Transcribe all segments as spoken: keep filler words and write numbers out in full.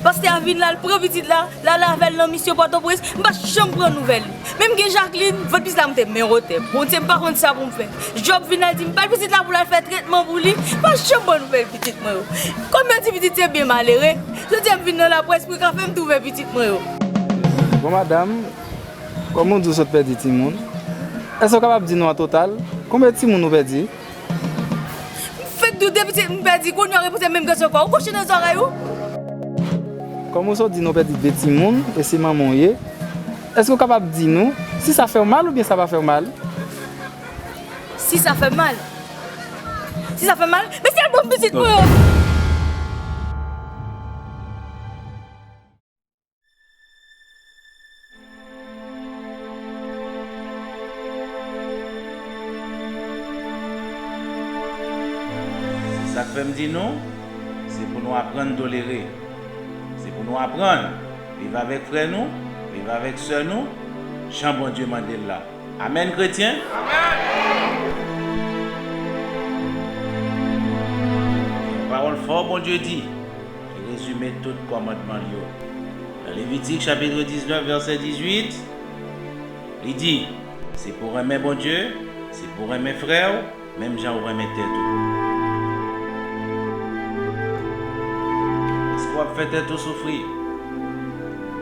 Pastè a vin la, l pran pitit la, l ale avè l nan misyon Pòtoprens, m pa janm pran nouvèl li. Menm gen Jacqueline, vant pitit la monte men wotè. Bondye, m pa konn sa pou m fè. Job vin la, l di m, ba l pitit la pou l al fè tretman pou li, m pa janm pran nouvèl pitit mwen yo. Kòm yo di pitit se byen malere, jodi a m vin nan laprès pou yo ka fè m twouve pitit mwen yo. Bon, madanm, kòm ou di w sot pèdi timoun, èske w kapab di nou an total konbyen timoun ou pèdi? M fèk doute, pitit m pèdi, kounye a repoze menm gras ankò. Ou kouche nan zòrèy ou? Kòm ou sot di nou pèdi de timoun, e se manman w ye, èske w kapab di nou si sa fè w mal oubyen sa pa fè w mal? Si sa fè m mal? Si sa fè m mal? Mesye, al ban m pitit mwen yo! Se sa k fè m di nou, se pou nou aprann tolere. Se pou nou aprann viv avèk frè nou, viv avèk sè nou, jan Bondye mande l la. Amèn, kretyen? Amèn! Yon pawòl fò Bondye di, ki rezime tout kòmandman l yo. Nan Levitik chapit diznèf, vèsè dizuit, li di, se pou w renmen Bondye, se pou w renmen frè w, menm jan ou renmen tèt ou. Èske w ap fè tèt ou soufri?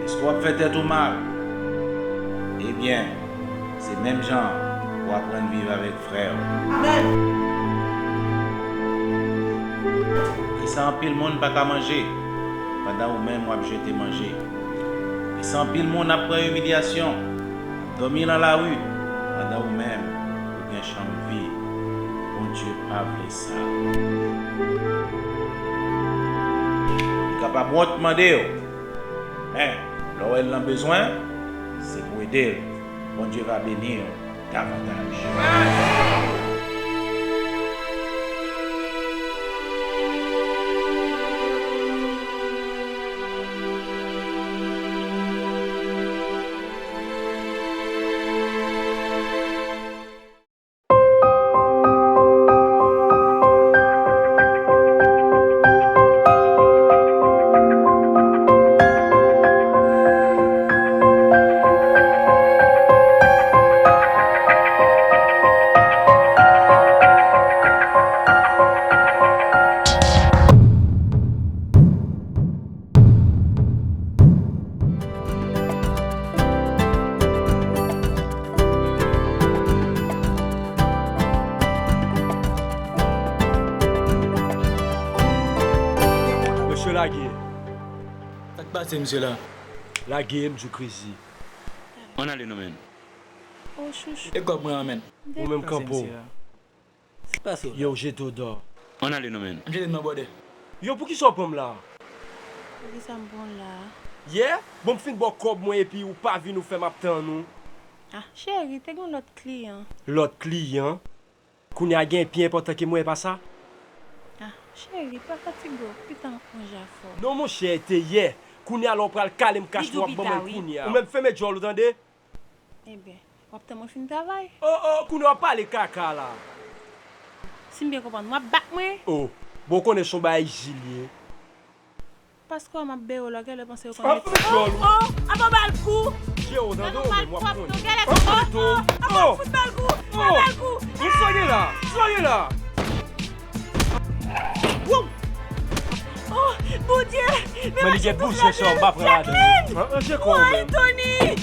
Èske w ap fè tèt ou mal? Ebyen, se menm jan an pou w aprann viv avèk frè w. Amèn. Poukisa anpil moun pa ka manje, pandan ou menm w ap jete manje? Poukisa anpil moun ap pran imilyasyon, ap dòmi nan lari, pandan ou menm ou gen chanm vi? Bondye pa vle sa. Li kapab wont mande w, men lè w wè l nan bezwen, se pou w ede l. Bondye va beni w davantaj. Mesye, lage. Sa k pase, mesye la? Lage, m di w, Crazy. Ann ale non, menn. O chouchou. E kòb mwen an, menn. Ou menm kanpe w. Yo, jete w dò. Ann ale non, menn. M jete m nan bòdè. Yo, poukisa w pran m la? Poukisa m pran w la? Yeah? Bon, m fin ba w kòb mwen epi ou pa vin, ou fè m ap tann ou. Ah, cheri, te gen lòt kliyan. Lòt kliyan? Kounye a gen pi enpòtan ke mwen, e pa sa? Ah, cheri, pa fatige w, pita m ap manje a fò. Non, monchè, te yè. Kounye a la w pral kale m kach mwen w ap ban mwen l kounye a. Ou menm fèmen djòl ou, tande? Ebyen, w ap tann mwen fin travay. Oh, oh, kounye w ap pale kaka la. Si m byen konprann, w ap bat mwen? Oh, bon, w konnen se yon bagay ijil ye. Paske w ap bere w la, genlè panse yo konnen. Oh, oh, ap anba l kou. Jere w tande w menm, w ap konnen. Oh, oh, ap fout ba l kou. Ba l kou. Sa gen la? Sa gen la? Oh, Bondye! Men li gen bouch sa, m pa pran ladan. Ranje kò w menm. Tony!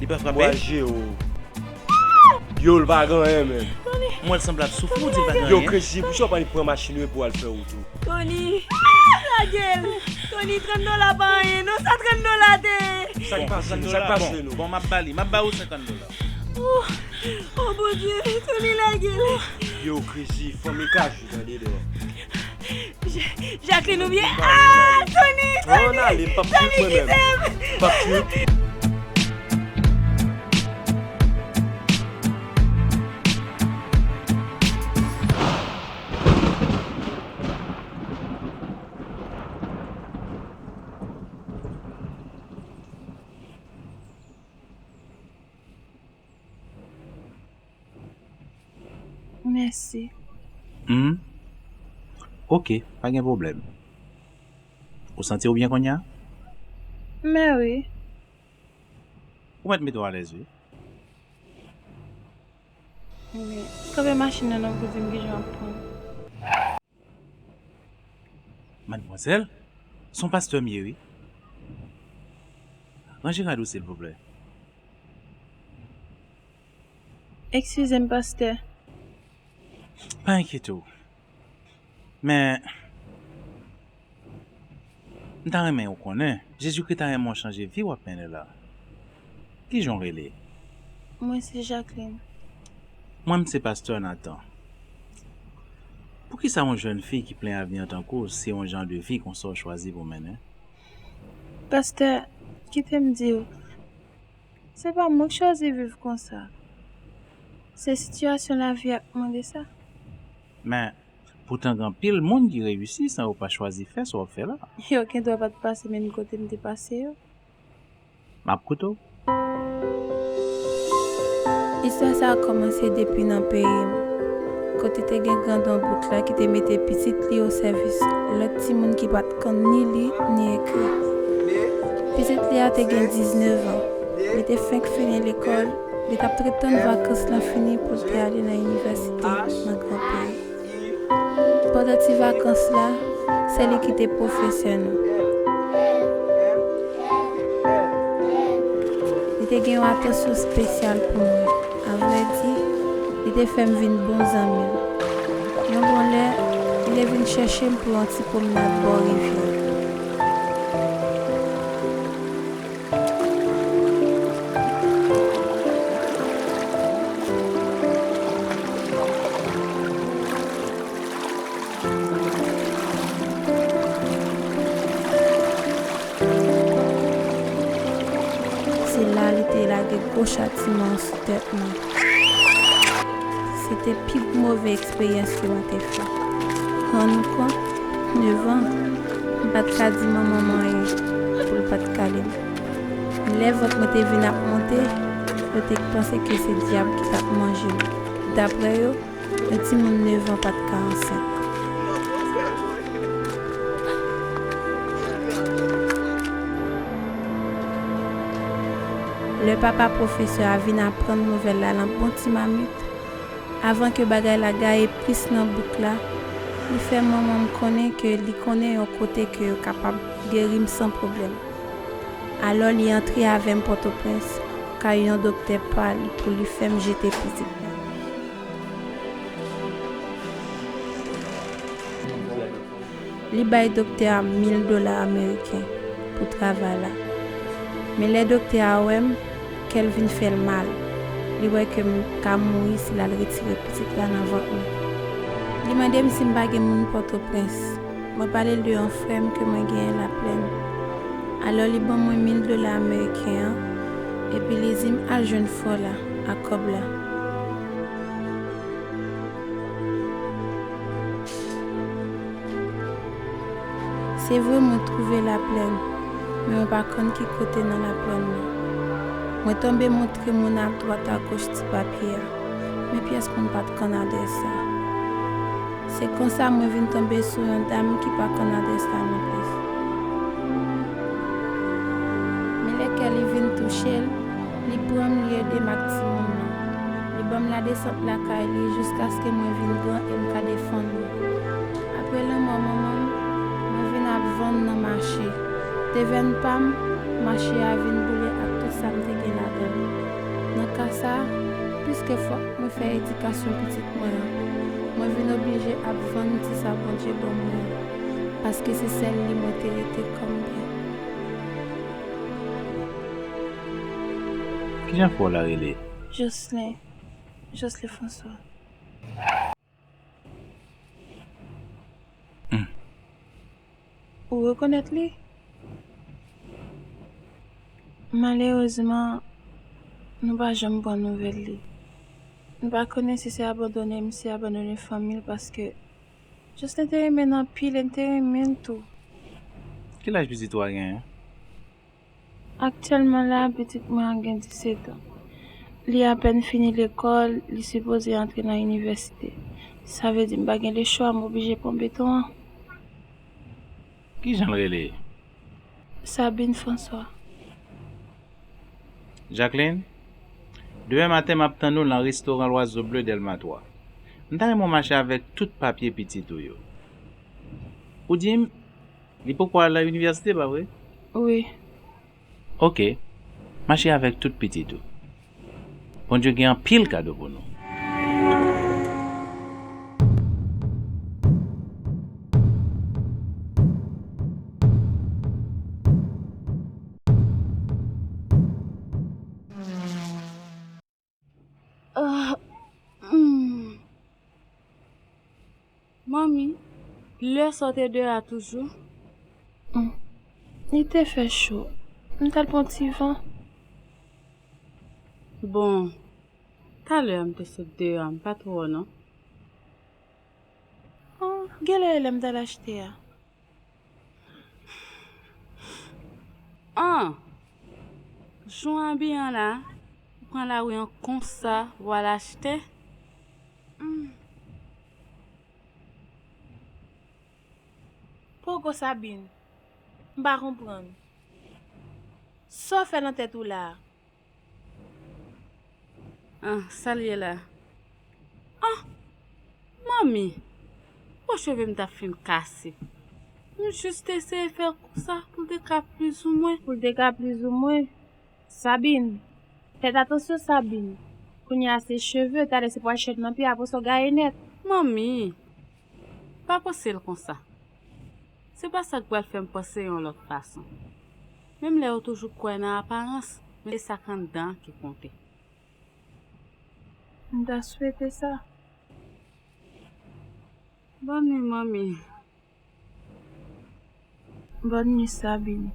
Li pa frape? Bwa je w. Yo, l pa gen anyen, menm. Tony! Mwen, l sanble ap soufri, w di l pa gen anyen. Yo, Crazy, poukisa w pa pran machin ou epi w al fè wout ou? Tony! Lage l! Tony, trant dola pa anyen, non, sa trant dola te ye. Sa k pase nou? Sa k pase nou? Bon, m ap ba li, m ap ba ou senkant dola. Oh, oh, Bondye, Tony, lage l. Yo, Crazy, fanmi kajou, tande dèyè. Ja-, Jacqueline oubyen? Ah, Tony, Tony, Tony, kite m. M p ap trip mwen menm. M p ap trip. Mèsi. Hmm? Oke, pa gen pwoblèm. Ou santi w byen kounye a? Men wi. Ou mèt mete w alèz, wi. Men, kanpe machin nan non pou di m kijan w ap pran. Madmwazèl, se yon pastè m ye, wi. Ranje rad ou, silvouplè. Eskize m, pastè. Pa enkyete w. Men, m ta renmen w konnen, Jezikri ta renmen w chanje vi w ap mennen la. Kijan w rele? Mwen se Jacqueline. Mwen, m se pastè Nathan. Poukisa yon jèn fi ki plen avni an tankou w, se yon jan de vi konsa w chwazi pou mennen? Pastè, kite m di w, se pa mwen k chwazi viv konsa. Se sitiyasyon lavi a k mande sa. Men, poutan gen anpil moun ki reyisi san yo pa chwazi fè sa w ap fè la. Yo gendwa pa t pase menm kote m te pase yo. M ap koute w. Istwa sa a kòmanse depi nan peyi m, kote te gen grandon bouk la ki te mete pitit li o sèvis lòt timoun ki pa t konn ni li ni ekri. Pitit li a te gen diznèf an. Li te fenk fini lekòl, li t ap ret tann vakans lan fini pou l te ale nan inivèsite nan gran peyi. Pandan ti vakans la, se li ki te pwofesè nou. Li te gen yon atansyon espesyal pou mwen. Avrèdi, li te fè m vin bon zanmi l. Yon bon lè, li te vin chèche m pou yon ti pwomnad bò rivyè. Se la li te lage gwo chatiman an sou tèt mwen. Se te pi move eksperyans ke mwen te fè. Rann ou kont, nèf an, m pa t ka di manman m anyen pou l pa t kale m. Lè vant mwen te vin ap monte, yo te panse ke se dyab ki t ap manje m. Daprè yo, yon timoun nèf an pa t ka ansent. Lè papa pwofesè a vin aprann nouvèl la nan bon ti mamit, avan ke bagay la gaye plis nan bouk la, li fè manman m konnen ke li konnen yon kote ke yo kapab geri m san pwoblèm. Alò, li antre avè m Pòtoprens, kay yon doktè pa li pou li fè m jete pitit mwen. Li bay doktè a mil dola ameriken pou travay la. Men lè doktè a wè m, kè l vin fè l mal. Li wè ke m ka mouri si l al retire pitit la nan vant mwen. Li mande m si m pa gen moun Pòtoprens. Mwen pale l de yon frè m ke mwen genyen Laplèn. Alò, li ban mwen mil dola ameriken an, epi li di m al jwenn frè w la ak kòb la. Se vre, mwen twouve Laplèn, men mwen pa konn ki kote nan Laplèn nan. Mwen tonbe montre moun adwat agoch ti papye a, men pyès moun pa t konn adrès la. Se konsa mwen vin tonbe sou yon dam ki pa konn adrès la non plis. Men lè kè li vin touche l, li pran m, li ede m ak timoun nan. Li ban m ladesant lakay li jiskaske mwen vin gran e m ka defann mwen. Apre lanmò manman m, mwen vin ap vann nan mache. Devèn pa m, mache a vin boule ak tout sa m te gen ladan l. Nan ka sa a, piske fòk mwen fè edikasyon pitit mwen an, mwen vin oblije ap vann ti sa Bondye ban mwen an, paske se sèl li mwen te rete kòm byen. Kijan frè w la rele? Jocelyn. Jocelyn François. Hmm. Ou rekonèt li? Malerezman, nou pa janm pran nouvèl li. Nou pa konnen si se abandone misye abandone fanmi l, paske Jocelyn te renmen n anpil e m te renmen l tou. Ki laj pitit ou a genyen? Aktyèlman la, pitit mwen an gen disèt an. Li apèn fini lekòl, li sipoze antre nan inivèsite. Sa vle di m pa gen lechwa, m oblije pran beton an. Kijan l rele? Sabine François. Jacqueline, demen maten m ap tann ou nan restoran Lwazo Ble Dèlma twa. M ta renmen w mache avèk tout papye pitit ou yo. Ou di m, li poko al nan inivèsite, pa vre? Wi. Oke. Mache avèk tout pitit ou. Bondye gen anpil kado pou nou. Ah, hmm. Manmi, lè sa w te deyò a toujou? Hmm. Li te fè cho. M t al pran ti van. Bon, talè a m te sot deyò a, m pa t wè w non. Oh, genlè e lè m t al achte a. An! Jan w abiye an la, ou pran lari an konsa, ou al achte? Hmm. Poko Sabine, m pa konprann. Sa w fè nan tèt ou la a? Ah, sa l ye la? Ah! Manmi, bon, cheve m t ap fin kase. M jis te eseye fè l konsa pou l te ka plizoumwen. Pou l te ka plizoumwen. Sabine, fèt atansyon, Sabine. Kounye a se cheve, talè se pral chèn nan pye, apre sa w gaye nèt. Manmi, pa panse l konsa. Se pa sa k pral fè m panse yon lòt fason. Menm lè yo toujou kwè nan aparans, men se sa k anndan an ki konte. M ta swete sa. Bòn nwi, manmi. Bòn nwi, Sabine.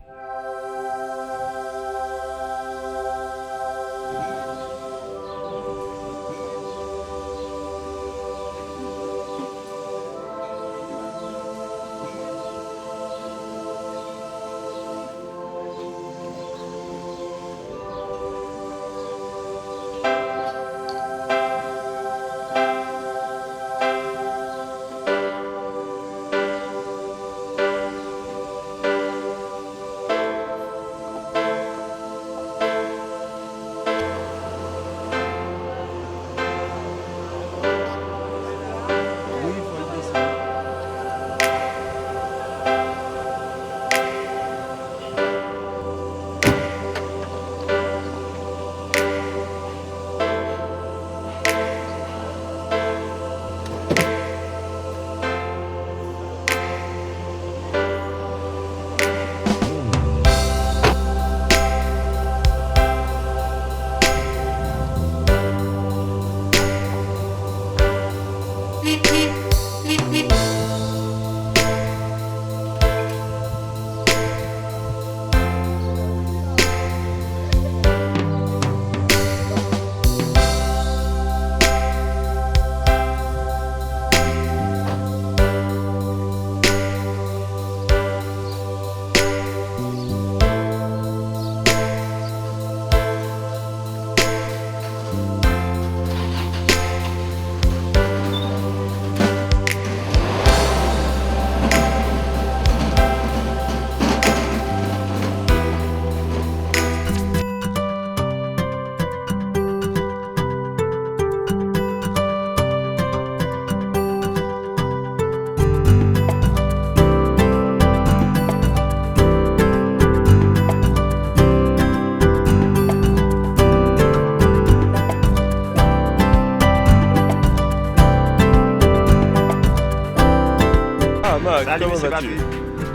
Ah, Marc, comment vas-tu? Salut, monsieur Patrick.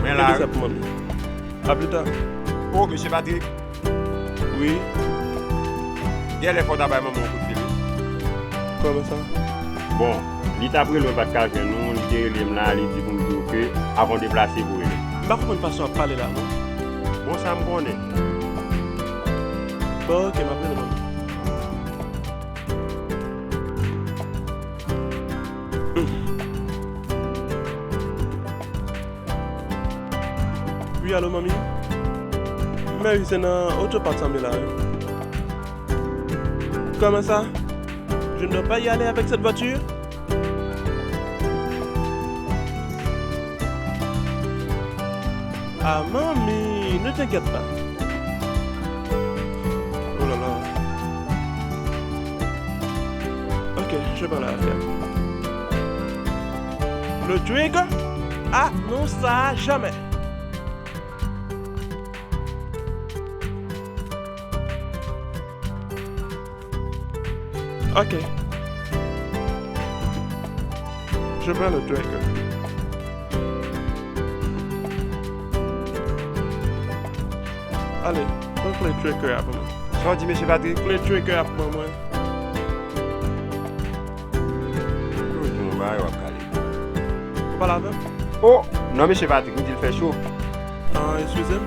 Mwen la. Fais ça pour moi. À plus tard. Oh, monsieur Patrick. Wi. Genlè fò w ta bay manman w kout fil, wi. Kòman sa? Bon, li t ap rele w, l pa t ka jwenn ou, li te rele m la, li di pou m di w ke avan w deplase pou rele. M pa konprann fason w ap pale la, non. Bon, sa m konnen. Bon, oke, m ap rele manman. Wi, alo, manmi? Mèri, se nan otopat sa m ye la, wi. Comment ça? Je ne dois pas y aller avec cette voiture? Ah, manmi, Ne t'inquiète pas. Oh là là. Ok, je vais parler à Fia. Le drink? Ah, non, ça, jamais. Ok. Je prends le tracker. Ale, pran kle tracker a pou mwen. Sa w di, mesye Patrick? Kle tracker a pou mwen, mwen. Ou di yon bagay w ap kale. Ou pale avè m? Oh! Non, mesye Patrick, ou di l fè cho. Ah, eskize m.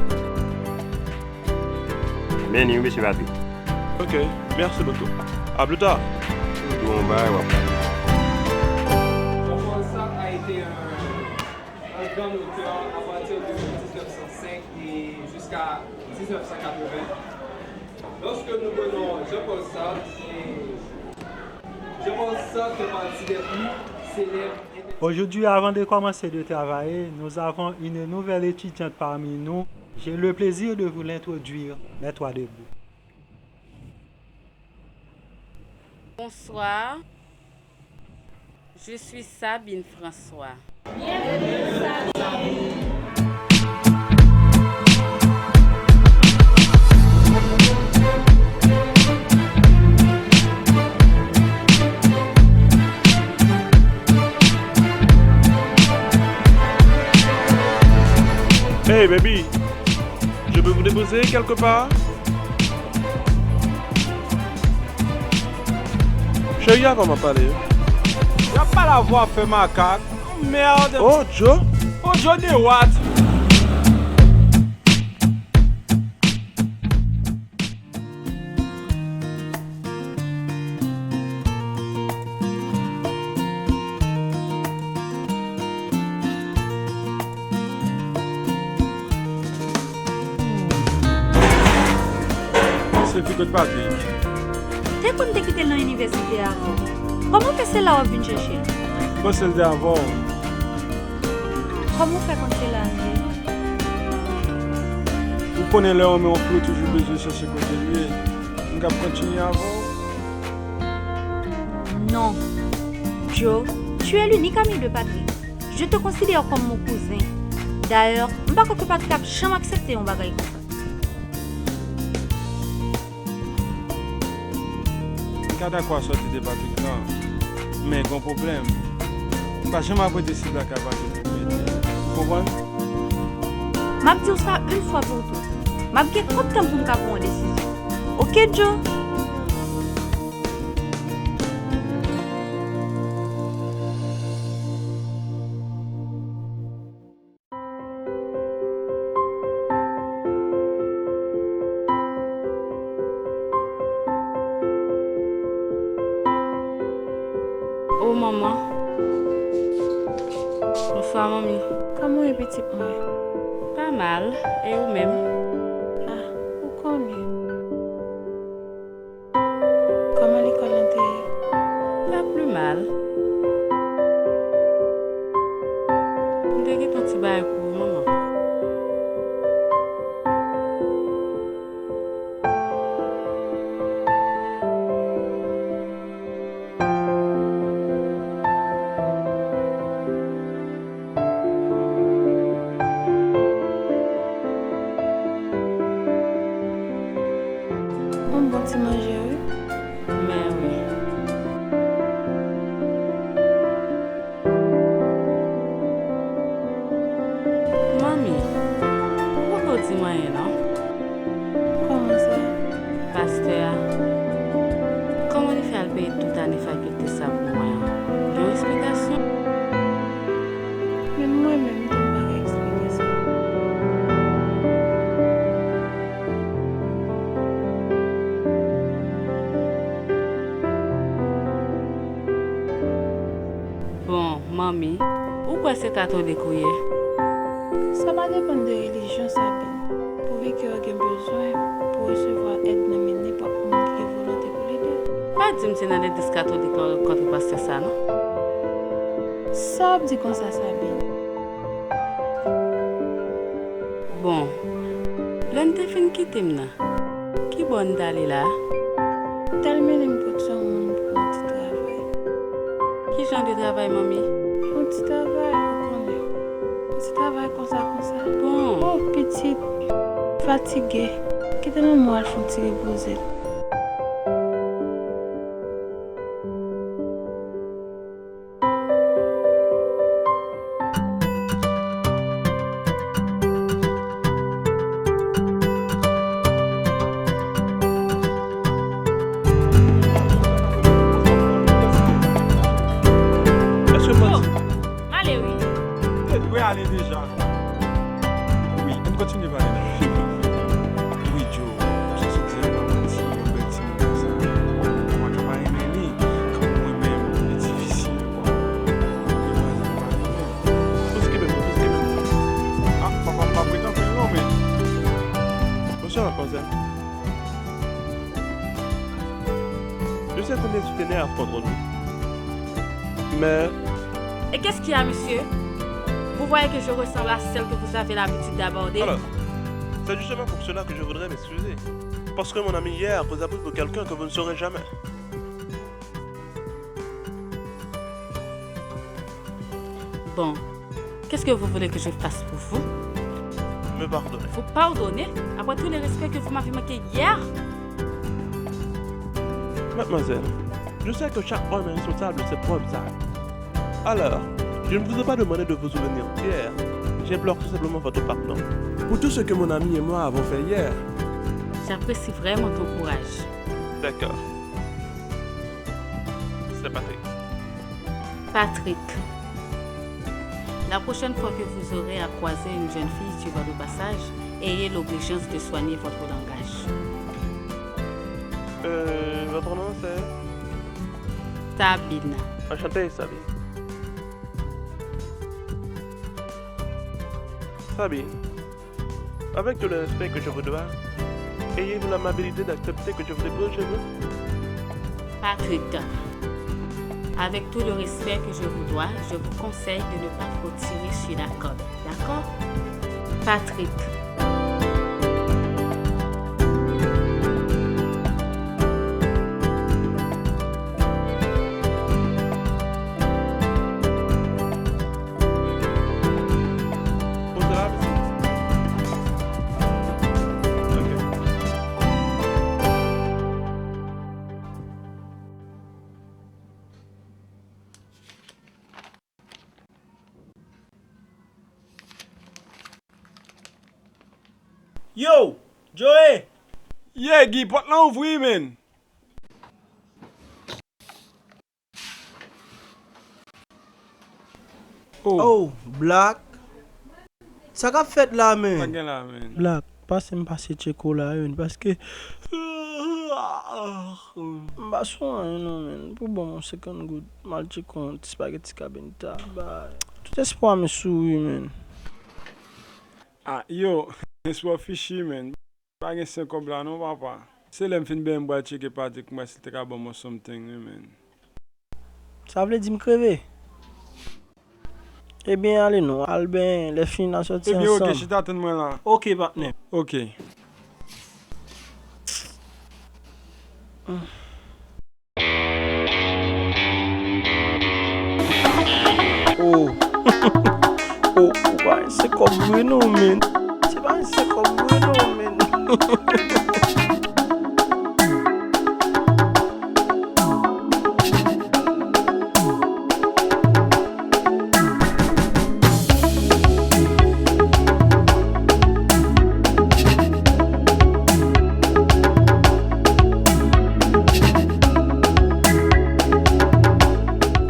Men ni wi, mesye Patrick. Ok, merci beaucoup. À plus tard. Ou di yon bagay, w ap pale. Jean-Paul Sartre a été un, un grand auteur à partir de mille neuf cent cinq et jusqu'à dix-neuf cent quatre-vingts. Lorsque nous prenons Jean-Paul Sartre, c'est, Jean-Paul Sartre fait partie des plus célèbres intellectuels. Aujourd'hui, avant de commencer de travailler, nous avons une nouvelle étudiante parmi nous. J'ai le plaisir de vous l'introduire, mets-toi debout. Bonsoir, je suis Sabine François. Hey baby, je peux vous déposer quelque part? Cheri, avan m ap pale. Y ap pale avè w, ap fè makak. Merde. Oh, Joe. Oh, Joe de what? Se fi kot Patrick. Te kwè m te kite l nan inivèsite a avan w. Kòman w fè se la w ap vin chèche l? M panse l te avè w. Kòman w fè konn se la l ye? Ou konnen lè w renmen yon fi, ou toujou bezwen chèche kote l ye. M kab kontinye avè w? Non. Joe, tu es l'unique ami de Patrick. Je te considère comme mon cousin. Dayè, m pa kwè ke Patrick ap janm aksepte yon bagay konsa. M ka dakò a sa w di de Patrick lan, men gen yon pwoblèm. M pa janm ap rete sibla ka Patrick pou mete. Ou konprann? M ap di w sa yon fwa pou tout. M ap gen kòb tan pou m ka pran yon desizyon. Oke, Joe? O manman. Bonswa, manmi. Kòman w ye, pitit mwen? Pa mal. E ou menm? Ah, ou konnen. Kòman lekòl lan te ye? Pa pli mal. M te gen yon ti bagay pou ou, manman. Yon bon ti manje, wi. Men wi. Manmi, ou poko di m anyen, non? Kòman sa? Pastè a, kòman li fè al peye tout ane fakilte sa pou mwen an? Gen yon esplikasyon? Menm mwen menm, m tou m pa ka eksplike sa. Bon, manmi, ou kwè se katolik ou ye? Sa pa depann de relijyon, Sabine. Pouvi ke w gen bezwen pou w resevwa èd nan men nenpòt moun ki gen volonte pou l ede w. Pa di m se nan legliz katolik la w rankontre pastè sa, non? Sa w ap di konsa, Sabine? Bon, Lè n te fin kite m nan, ki bò n t ale la? T al mennen m kot yon moun pou yon ti travay. Ki jan de travay, manmi? Yon ti travay, ou konnen. Yon ti travay konsa, konsa. Bon. Oh, pitit, fatige. Kite manman w al fè yon ti repoze l. Èske w pati? M ale wi. Ou te dwe ale deja. Wi, ann kontinye pale la. Wi, Joe, ou se sot di a pa manti, yon bèl timoun konsa. Ou pa ka pa renmen li. Kanpe mwen menm, li difisil, bon. Demwazèl pa renmen. Poze kenbe m, poze kenbe m. Ah, papa, m pa prete anpil non, men. Bonswa, madmwazèl. Je sais combien tu t'énerves contre nous. Mais... Et qu'est-ce qu'il y a, monsieur? Vous voyez que je ressemble à celle que vous avez l'habitude d'aborder? Alors, c'est justement pour cela que je voudrais m'excuser. Parce que mon ami hier vous a pris pour quelqu'un que vous ne serez jamais. Bon, qu'est-ce que vous voulez que je fasse pour vous? Me pardonner. Vous pardonner? Après tous les respects que vous m'avez manqués hier? Mademoiselle, je sais que chaque homme est responsable de ses propres actes. Alors, je ne vous ai pas demandé de vous souvenir d'hier. J'implore tout simplement votre pardon. Pour tout ce que mon ami et moi avons fait hier. J'apprécie vraiment ton courage. D'accord. C'est Patrick. Patrick. La prochaine fois que vous aurez à croiser une jeune fille sur votre passage, ayez l'obligeance de soigner votre langage. Euh, votre nom, c'est? Sabine. Enchanté, Sabine. Sabine. Avec tout le respect que je vous dois, ayez-vous l'amabilité d'accepter que je vous dépose chez vous? Patrick, avec tout le respect que je vous dois, je vous conseille de ne pas trop tirer sur la corde, d'accord? Patrick. Ou se la, pitit? Ok. Yo! Joe! Yeah, Guy, pòt lan ouvri, man! Oh. Oh, Black. Sa k ap fèt la, man? Sa gen la, man? Black, pase m pase tcheko la, wi, paske m pa sou anyen non, man. Pou ban m yon senkant goud, m al tcheko yon ti spaghetti kabenta. Bay. Tout espwa m sou ou, man. Ah, yo, espwa fichi, man. Pa gen sen kòb la non, papa. Se lè m fin benyen m pral tcheke Patrick, m wè si l te ka ban m yon something, wi, man. Sa vle di m kreve? Ebyen, ale non, al benyen, lè fini n a sòti ansanm. Ebyen, ok, chita tann mwen la. Ok, patnè. Ok. Oh. Oh, ou pa se kòb vre non, men. Se pa se kòb vre non, men.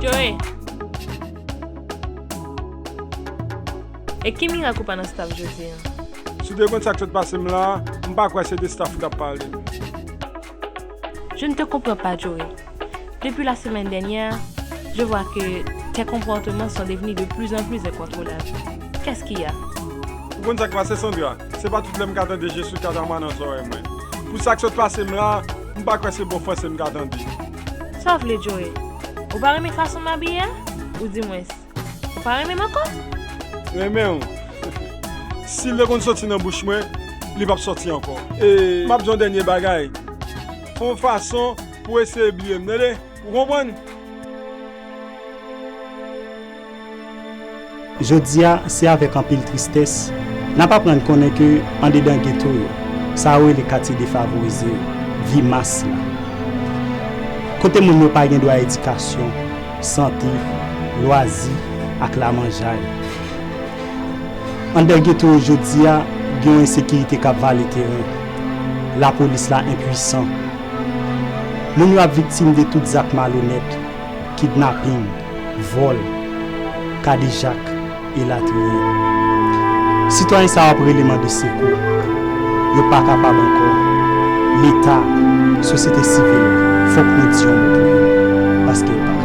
Joe. E ki mirak ou pa nan staff jodi a? Si w te konn sa k sot pase m la, m pa kwè se de staff ou t ap pale. Je ne te comprends pas, Joe. Depuis la semaine dernière, je vois que tes comportements sont devenus de plus en plus incontrôlables. Qu'est-ce qu'il y a? Ou konn sa k pase, Sandra? Se pa tout lè m ka tande Jezi k ap tande nan zòrèy mwen. Pou sa k sot pase m la, m pa kwè se bon franse m ka tande. Sa w vle, Joe? Ou pa renmen fason m abiye a? Ou di mwens, ou pa renmen m ankò? Renmen w? Si l te konn soti nan bouch mwen, li p ap sòti ankò. E m ap di yon dènye bagay. Fè yon fason pou eseye bliye m, tande? Ou konprann? Jodi a, se avèk anpil tristès n ap aprann konnen ke andedan geto yo, sa yo rele katye defavorize yo, vi mas la, kote moun yo pa gen dwa edikasyon, sante, lwazi ak lamanjay. Anndan geto yo jodi a, gen yon ensekirite k ap vale teren. Lapolis la enpwisan. Moun yo ap viktim de tout zak malonèt, kidnaping, vòl, kadejak, elatriye. Sitwayen sa yo ap rele mande sekou. Yo pa kapab ankò. Leta, sosyete sivil, fòk nou di yon mo pou yo, paske yo pa kapab ankò.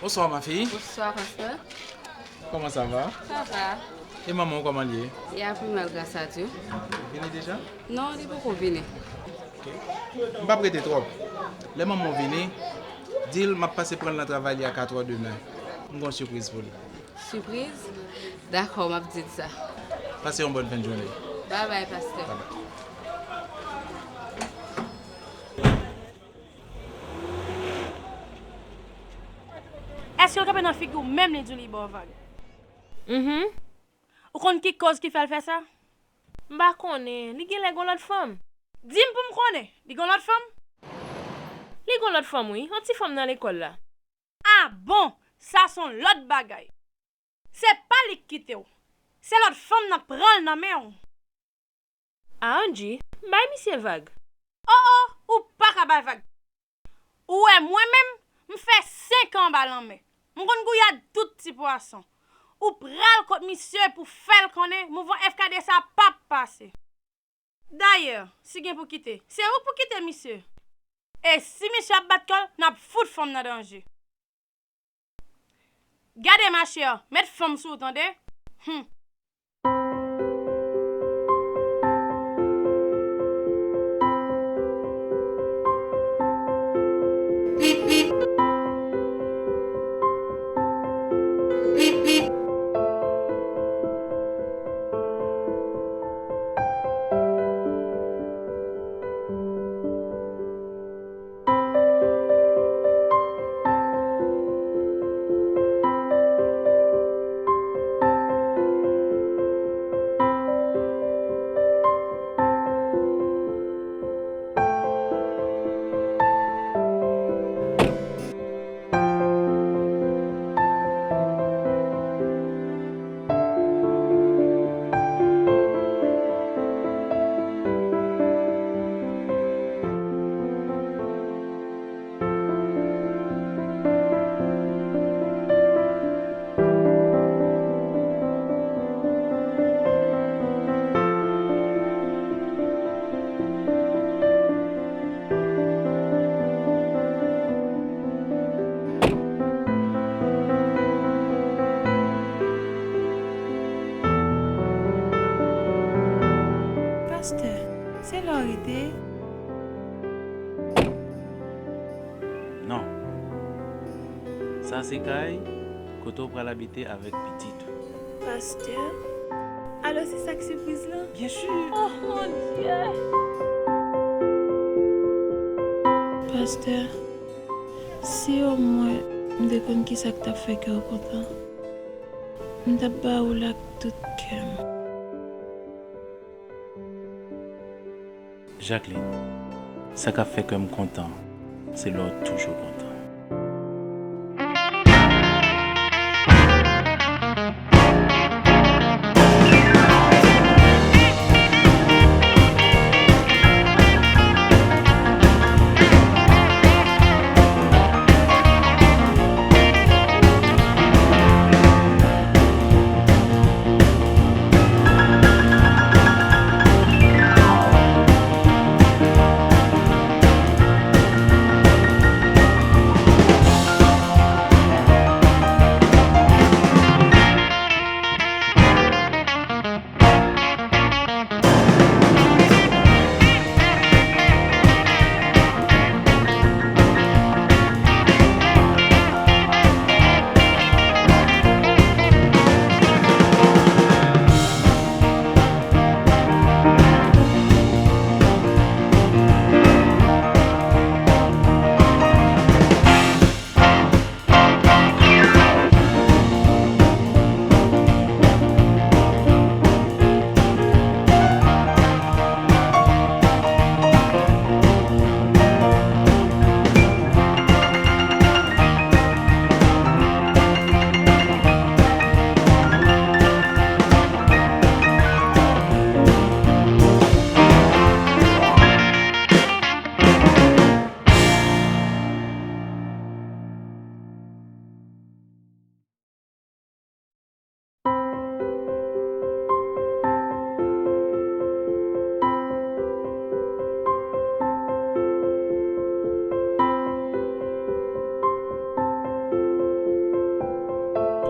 Bonsoir, ma fille. Bonsoir, pastè. Comment ça va? Ça va. E manman w, kòman l ye? Li ap pi mal, gras a Dye. Vini deja? Non, li poko vini. Ok. M p ap rete twòp. Lè manman w vini, di l m ap pase pran l nan travay li a katrè demen. M gen yon sipriz pou li. Sipriz? Dakò, m ap di l sa. Pase yon bòn fen jounen. Babay, pastè. Babay. Èske l kanpe nan figi w menm li di w li ba w vag? Mhm. Ou konn ki koz ki fè l fè sa? M pa konnen. Li genlè gon lòt fanm. Di m pou m konnen. Li gon lòt fanm? Li gon lòt fanm, wi. Yon ti fanm nan lekòl la. Ah bon! Sa se yon lòt bagay. Se pa li k kite w. Se lòt fanm nan k pran l nan men w. A, Angie, bay misye vag. O, o, ou pa ka bay vag. Ou wè mwen menm, m fè senk an anba lanmè. M konn gouyad tout ti pwason. Ou pral kot misye pou fè l konnen mouvman F K D sa p ap pase. Dayè, si gen pou kite, se ou k pou kite misye. E si misye ap bat kò l, n ap fout fanm nan danje. Gade, machè, met fanm sou ou, tande? Hum. Pastè, se la w rete? Non. Sa se kay kote w pral abite avèk pitit ou. Pastè? Alò se sa k sipriz lan? Byen si! Oh, mon Dye! Pastè, si omwen m te konn kisa k t ap fè kè w kontan, m t ap ba ou l ak tout kè m. Jacqueline, sa k ap fè kè m kontan, se lè w toujou kontan.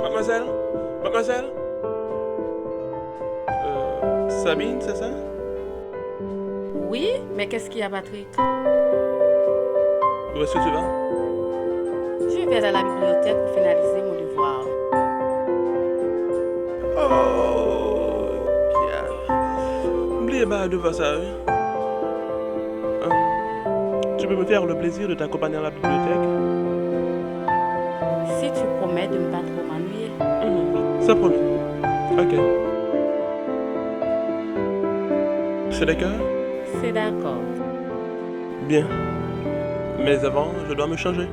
Mademoiselle, mademoiselle. Euh, Sabine, c'est ça? Oui, mais qu'est-ce qu'il y a, Patrick? Où est-ce que tu vas? Je vais à la bibliothèque pour finaliser mon devoir. Oh, Kiara. M bliye ba devwa sa, wi. Euh, tu peux me faire le plaisir de t'accompagner à la bibliothèque? Si tu promets de ne pas trop m'ennuyer. Mhm, c'est promis. Ok. C'est d'accord? C'est d'accord. Bien. Mais avant, je dois me changer.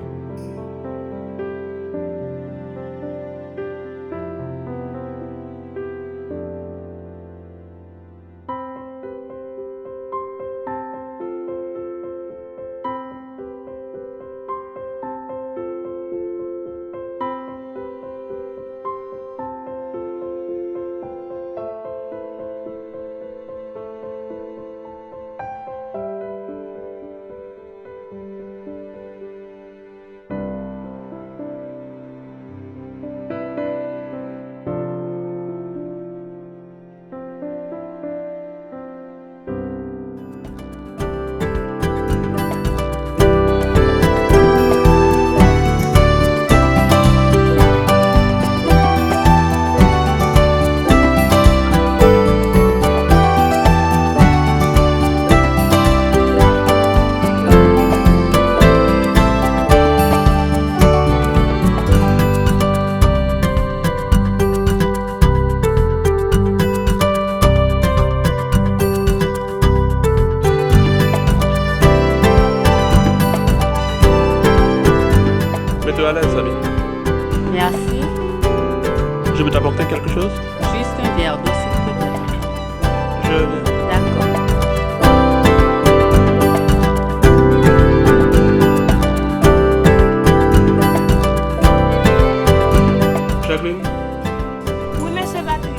Mets-toi à l'aise, Sabine. Merci. Je peux t'apporter quelque chose? Juste un verre d'eau, s'il te plaît. Je viens. D'accord. Jacqueline? Wi, mesye Patrick.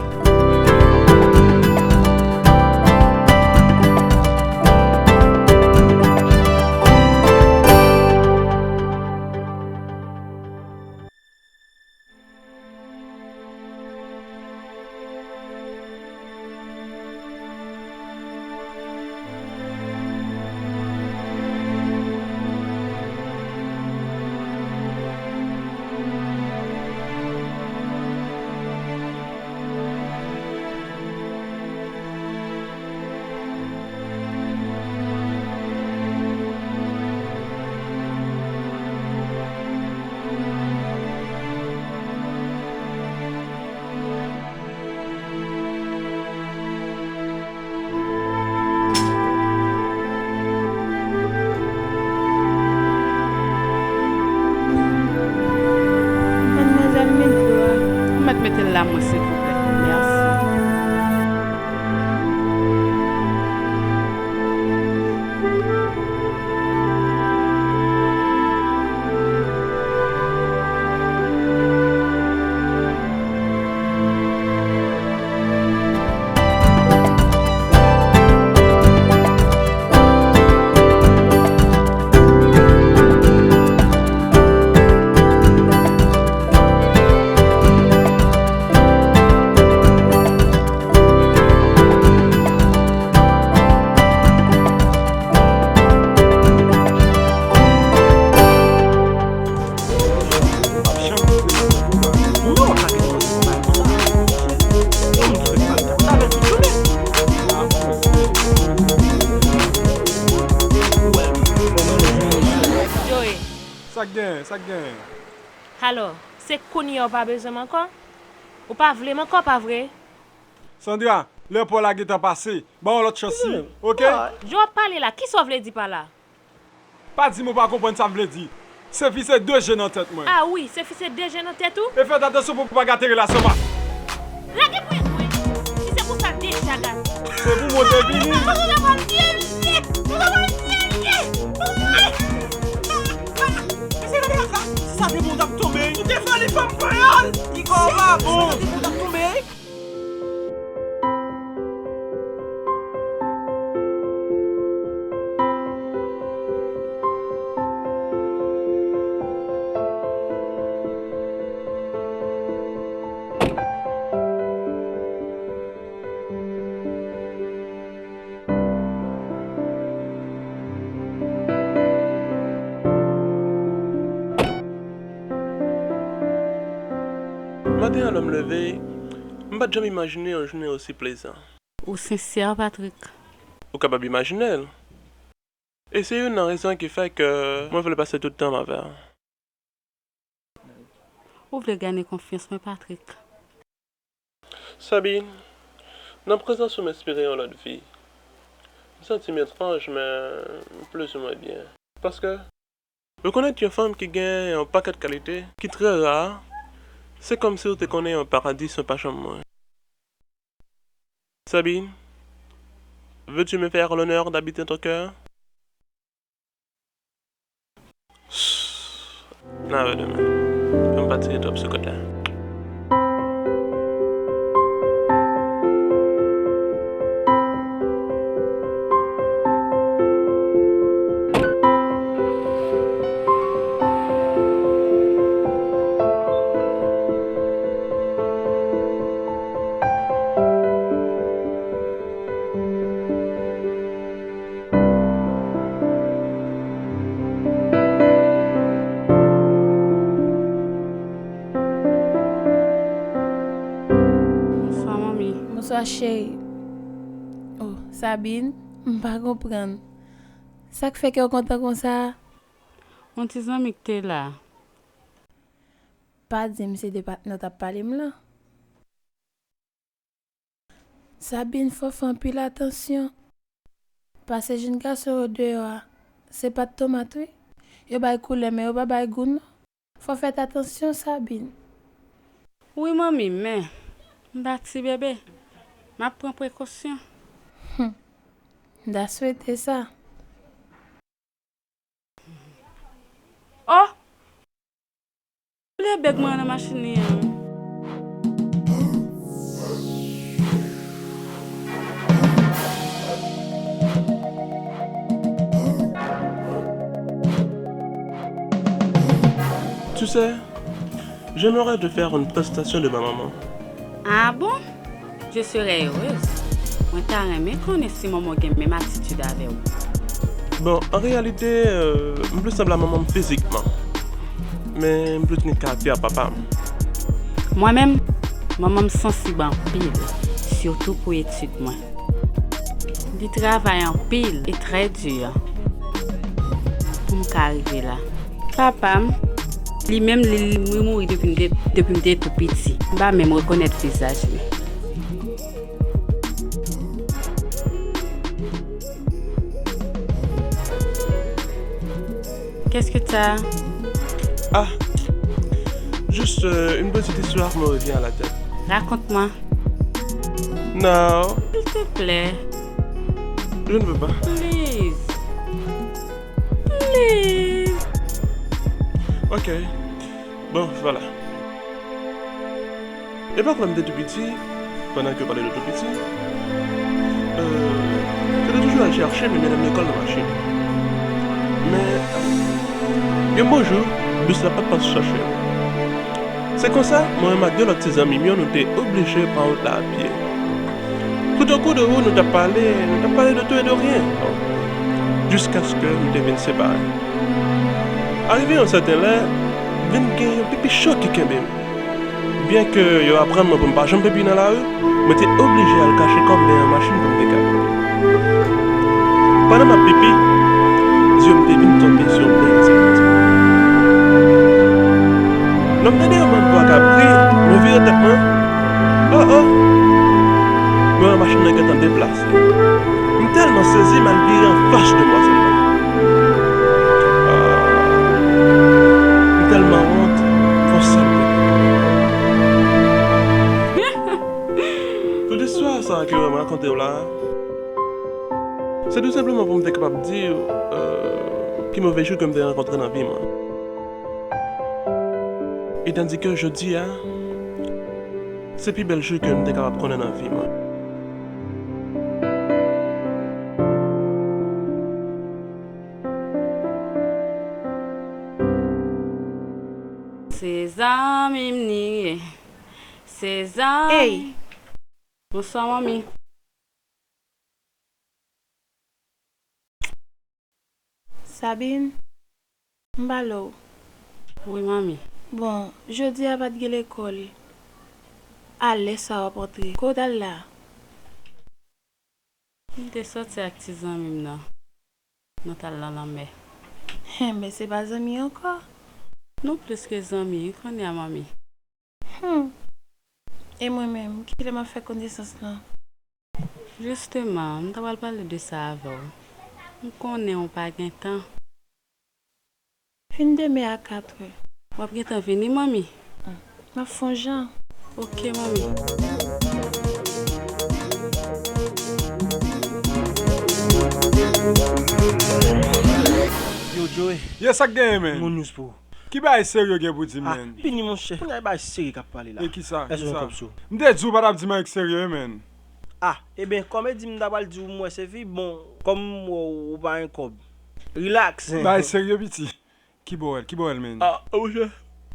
Madmwazèl, met dlo a. Ou mèt mete l la mwen, silvouplè. Mèsi. Joe. Sa k genyen? Sa k genyen? Alò, se kounye a w pa bezwen m ankò? Ou pa vle m ankò, pa vre? Sandra, lè pa w la gentan pase. Ban yon lòt chans wi, oke? Joe ap pale la, kisa w vle di pa la? Pa di m ou pa konprann sa m vle di. Sefi se de je nan tèt mwen. A wi, Sefi se de je nan tèt ou? E fè atansyon pou w pa gate relasyon pa. Lage ponyèt mwen! Si se pou sa, deja gate. Se pou mwen te vini. Mwen pa vle pa vye vye! Mwen pa vle vye vye! Mesye, gade sa! Si sa te bon, w t ap tonbe! Ou te fè li fè m kreyòl! Piga w pa bon! Si sa te bon, w t ap tonbe! Maten an, lè m leve, m pa t janm imajine yon jounen osi plezan. Ou sensè, Patrick. Ou kapab imajine l. E se youn nan rezon ki fè ke mwen vle pase tout tan m avè w. Ou vle gade konfyans mwen, Patrick? Sabine, nan prezans ou m espere yon lòt vi. M santi m etranj, men plizoumwen byen. Paske, rekonèt yon fanm ki gen yon pakèt kalite ki trè ra, se kòmsi w te konnen yon paradi sou pachanm mwen. Sabine, veux-tu me faire l'honneur d'habiter ton cœur? N a wè demen. Fè m pa tire twòp sou kòd la. Bonswa, manmi. Bonswa, cheri. Oh, Sabine, m pa konprann. Sa k fè kè w kontan konsa? Yon ti zanmi k te la. Pa di m se de patnè w t ap pale m lan. Sabine, fò w fè anpil atansyon. Paske jenn gason yo deyò a, se pa t tomat, wi. Yo bay koulè, men yo pa bay gou, non. Fò w fè atansyon, Sabine. Wi, manmi, men m pa ti bebe. M ap pran prekosyon. Hum. M ta swete sa. Oh! Bliye bèg mwen an nan machin li an. Tu sais, j'aimerais te faire une prestation de ma maman. Ah bon? Je serais heureuse. Mwen ta renmen konnen si manman w gen menm atitid avè w. Bon, an reyalite, euh, m plis sanble a manman m fizikman. Men m plis gen karaktè papa m. Mwen menm, manman m sansib anpil, sitou pou etid mwen. Li travay anpil e trè di pou m ka rive la. Papa m, li menm, li, li mouri depi m te, depi m te tou piti. M pa menm rekonèt vizaj li. Qu'est-ce que t'as? Ah, juste, euh, une petite histoire me revient à la tête. Raconte-moi. Non. S'il te plaît. Je ne veux pas. Please. Please. Ok. Bon, voilà. Epòk lè m te tou piti, pandan ke w pale de tou piti, euh, se te toujou al chache men medam lekòl nan machin. Men, yon bon jou, bis la pa t pase chache m. Se konsa, mwen menm ak de lòt ti zanmi m yo, nou te oblije pran wout la a pye. Toutankou de ou, nou t ap pale, nou t ap pale de tout et de rien, bon, jiskaske nou te vin separe. Arive yon sèten lè, vin gen yon pipi cho ki kenbe m. Byenke yo aprann mwen pou m pa janm pipi nan lari, mwen te oblije al kache kò m dèyè yon machin pou m te ka pipi. Pandan m ap pipi, zye m te vin tonbe sou yon bèl ti pitit. Lè m tande yon manman k ap kriye, mwen vire tèt mwen. Oh, oh! Mwen wè machin nan gentan deplase. M tèlman sezi, m al vire anfas demwazèl la. Ah, m tèlman wont, m fè yon sèl pete. Tout istwa sa a ke m rakonte w la, se tou senpleman pou m te kapab di w, euh, pi move jou ke m te rankontre nan vi mwen. E tandike jodi a, se pi bèl jou ke m te kapab konnen nan vi mwen. Se zanmi m li ye. Se zanmi. Ey! Bonswa, manmi. Sabine, m pale w. Wi, manmi. Bon, jodi a pa t gen lekòl. A lè sa w ap antre? Kote w t al la? M te sòti ak ti zanmi m nan. Nou t al nan lanmè. Enben, se pa zanmi ankò? Nou plis ke zanmi wi kounye a, manmi. Hmm. E mwen menm, kilè m ap fè konesans lan? Jisteman, m ta pral pale de sa avè w. M konnen ou pa gen tan. Vin demen a katrè. W ap gentan vini, manmi? M ap fè yon jan. Oke, manmi. Yo, Joey. Yo, sa k genyen, man? Yon news pou ou. Ki bagay serye w gen pou di m, man? Vini, monchè. Kounye a e bagay serye k ap pale la. E kisa? Èske w gen kòb sou ou? M te di w pa t ap di m anyen k serye, man. Ah, ebyen, kòm e di m ta pral di w m wè Sefi, bon, kòm m wè w ou pa gen kòb. Relax. Bagay serye, piti. Ki bò w wè l? Ki bò w wè l, man? Ah, monchè.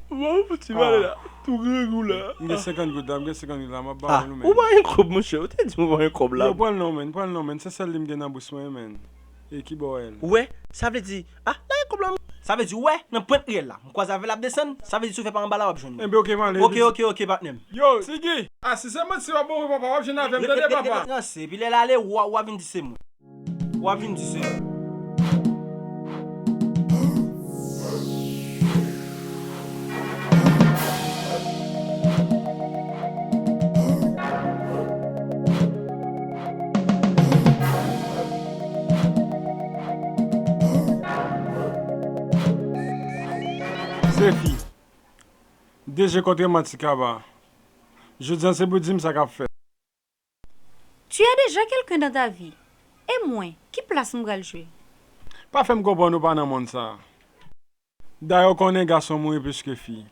Bon, piti pale la. Tou grangou la. M gen senkant goud la, m gen senkant goud la, m ap ba w, man. Ou pa gen kòb, monchè. Ou te di m ou pa gen kòb la. Yo, pran l non, man. Pran l non, man. Se sèl li m gen nan bous mwen, man. E ki bò w wè l? Ou wè? Sa vle di, ah, la gen kòb la. Sa vle di, ou wè, nan pwent riyèl la. M kwaze avè l ap desann. Sa vle di, si w fè pa anba la, w ap jwenn mwen. Enben, oke, m ale. Oke, oke, oke, patnè m. Yo, Tigi, ah, si se manti w ap montre papa, w ap jwenn avè m, tande, papa. Rete, rete, rete, rete, epi lè l ale, w a, w a vin di se mwen. W a vin di se mwen. Sefi, de je kontre manti kaba. Jodi a se pou di m sa k ap fèt. Tu as déjà quelqu'un dans ta vie. E mwen, ki plas m pral jwe? Pa fè m konprann ou pa nan mond sa a. Dayè, w konnen gason mouri plis ke fi.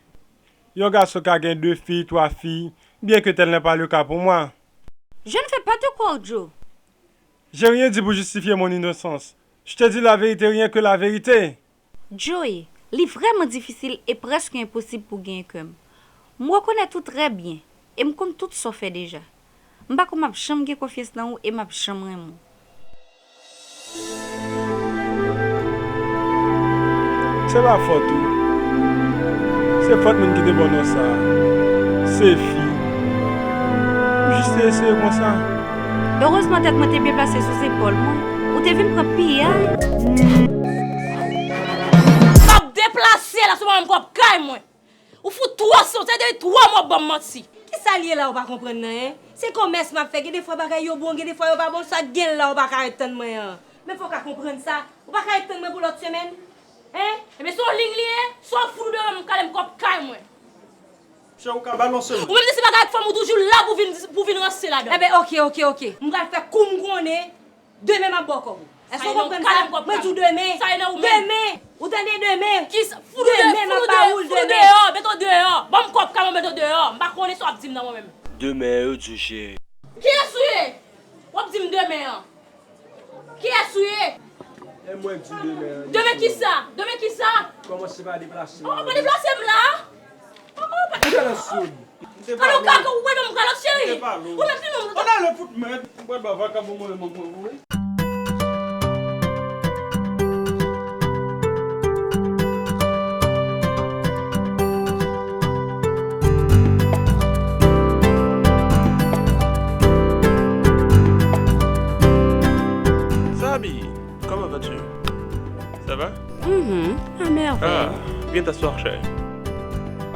Yon gason ka gen de fi, twa fi, bien que tel n'est pas le cas pour moi. Je ne vais pas te croire, Joe. J'ai rien dit pour justifier mon innocence. Je te dis la vérité, rien que la vérité. Joey, li vrèman difisil e prèske enposib pou w genyen kè m. M rekonèt ou trè byen, e m konn tout sa w fè deja. M pa kwè m ap janm gen konfyans nan ou e m ap janm renmen w. Se pa fòt ou. Se fòt moun ki te ba w non sa a. Sefi. M jis te eseye konsa. Erezman tèt mwen te byen plase sou zepòl mwen. Ou te vin pran piyay. M ap deplase la sou mwen menm kòb kay mwen. Ou fout twò san, se depi twa mwa w ap ban m manti. Kisa l ye la ou pa konprann nan, en? Se komès m ap fè, gen defwa bagay yo bon, gen defwa yo pa bon, sa k gen la ou pa ka ret tann mwen an. Men fò w ka konprann sa, ou pa ka ret tann mwen pou lòt semèn, en? Ebyen se yon liy li ye, swa w fout ou deyò m kale m kòb kay mwen. Chè ou ka balanse m. Ou menm si se bagay ak fanm ou toujou la pou vin, pou vin ranse ladan. Enben oke, oke, oke. M pral fè kou m konnen. Demen m ap ba w kòb ou. Èske w konprann sa? Mwen di w demen. Demen. Ou tande, demen. Demen m ap ba ou l demen. Fout ou deyò, met w deyò. Ban m kòb kay mwen, met w deyò. M pa konnen sa w ap di m nan mwen menm. Demen yo di w cheri. Kiyès ou ye? W ap di m demen an. Kiyès ou ye? E mwen k di w demen an. Demen kisa? Demen kisa? Kòmanse pa deplase m. Oh, pa deplase m la. Ou genlè soud. Kado kaka, ou wè non m kalòt cheri. Ou mèt li non. Ann ale fout mèd. M pral ba vakabon mwen menm mwen wi. Sabi, comment vas-tu? Ça va? Mhm, à merveille. Ah, bien t'asseoir, chérie.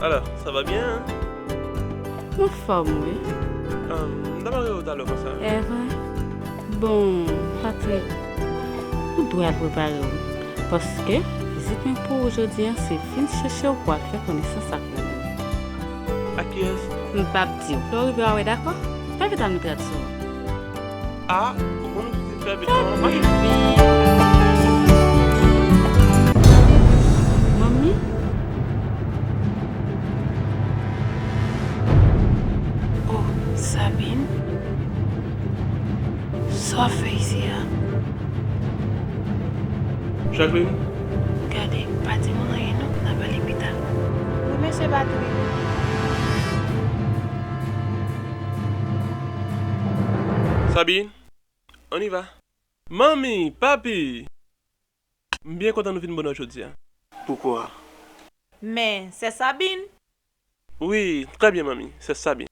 Alors, ça va bien, hein? M anfòm, wi. Ah, m ta pral rele w talè konsa. Evre? Bon, Patrick, ou dwe al prepare w. Paske, vizit mwen pou ou jodi a, se vin chèche w pou al fè konesans ak mwen menm. Ak kiyès? M p ap di w. Lè w rive w a wè, dakò? Pa vin ta nou trad sou. Ah, ou konn ou pitit fè bit kòman? Manmi? Oh, Sabine. Sa w ap fè isi a? Jacqueline? Gade, pa di m anyen non, n a pale pita. Wi, mesye Patrick. Sabine, on y va. Manmi, papi, m byen kontan nou vin bonè jodi a. Poukwa? Men, sè Sabine. Wi, trè byen, manmi, sè Sabine.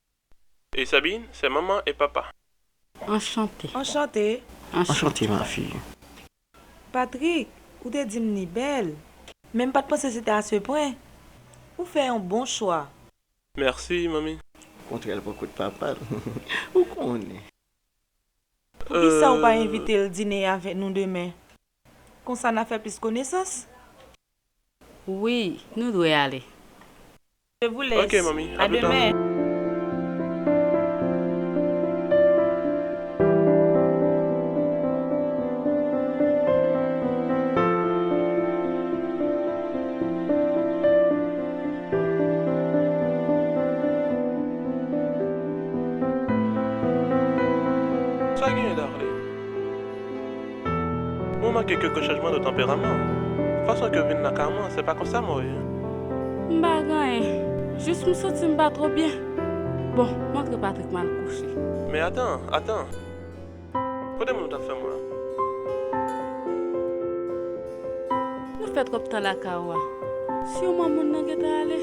Et Sabine, c'est maman et papa. Enchanté. Enchanté. Enchanté, ma fille. Patrick, ou te di m li bèl. Men m pa t panse se te a se pwen. Ou fè yon bon chwa. Mèsi, manmi. Kontrè l pran kout papa l. Ou konnen. Poukisa ou pa envite l dine avèk nou demen? Konsa n a fè plis konesans. Wi, nou dwe ale. Je vous laisse. Ok, manmi. À demain. Sa genyen, Darlene? Mwen make kèk chanjman de tanperaman. Fason ke w vin lakay mwen, se pa konsa mwen ye. M pa gen anyen. Jis m santi m pa twò byen. Bon, montre Patrick m al kouche. Men atan, atan. Kote moun ou t ap fè mwen an? Nou fè twòp tan lakay ou a. Siman moun nan gentan ale.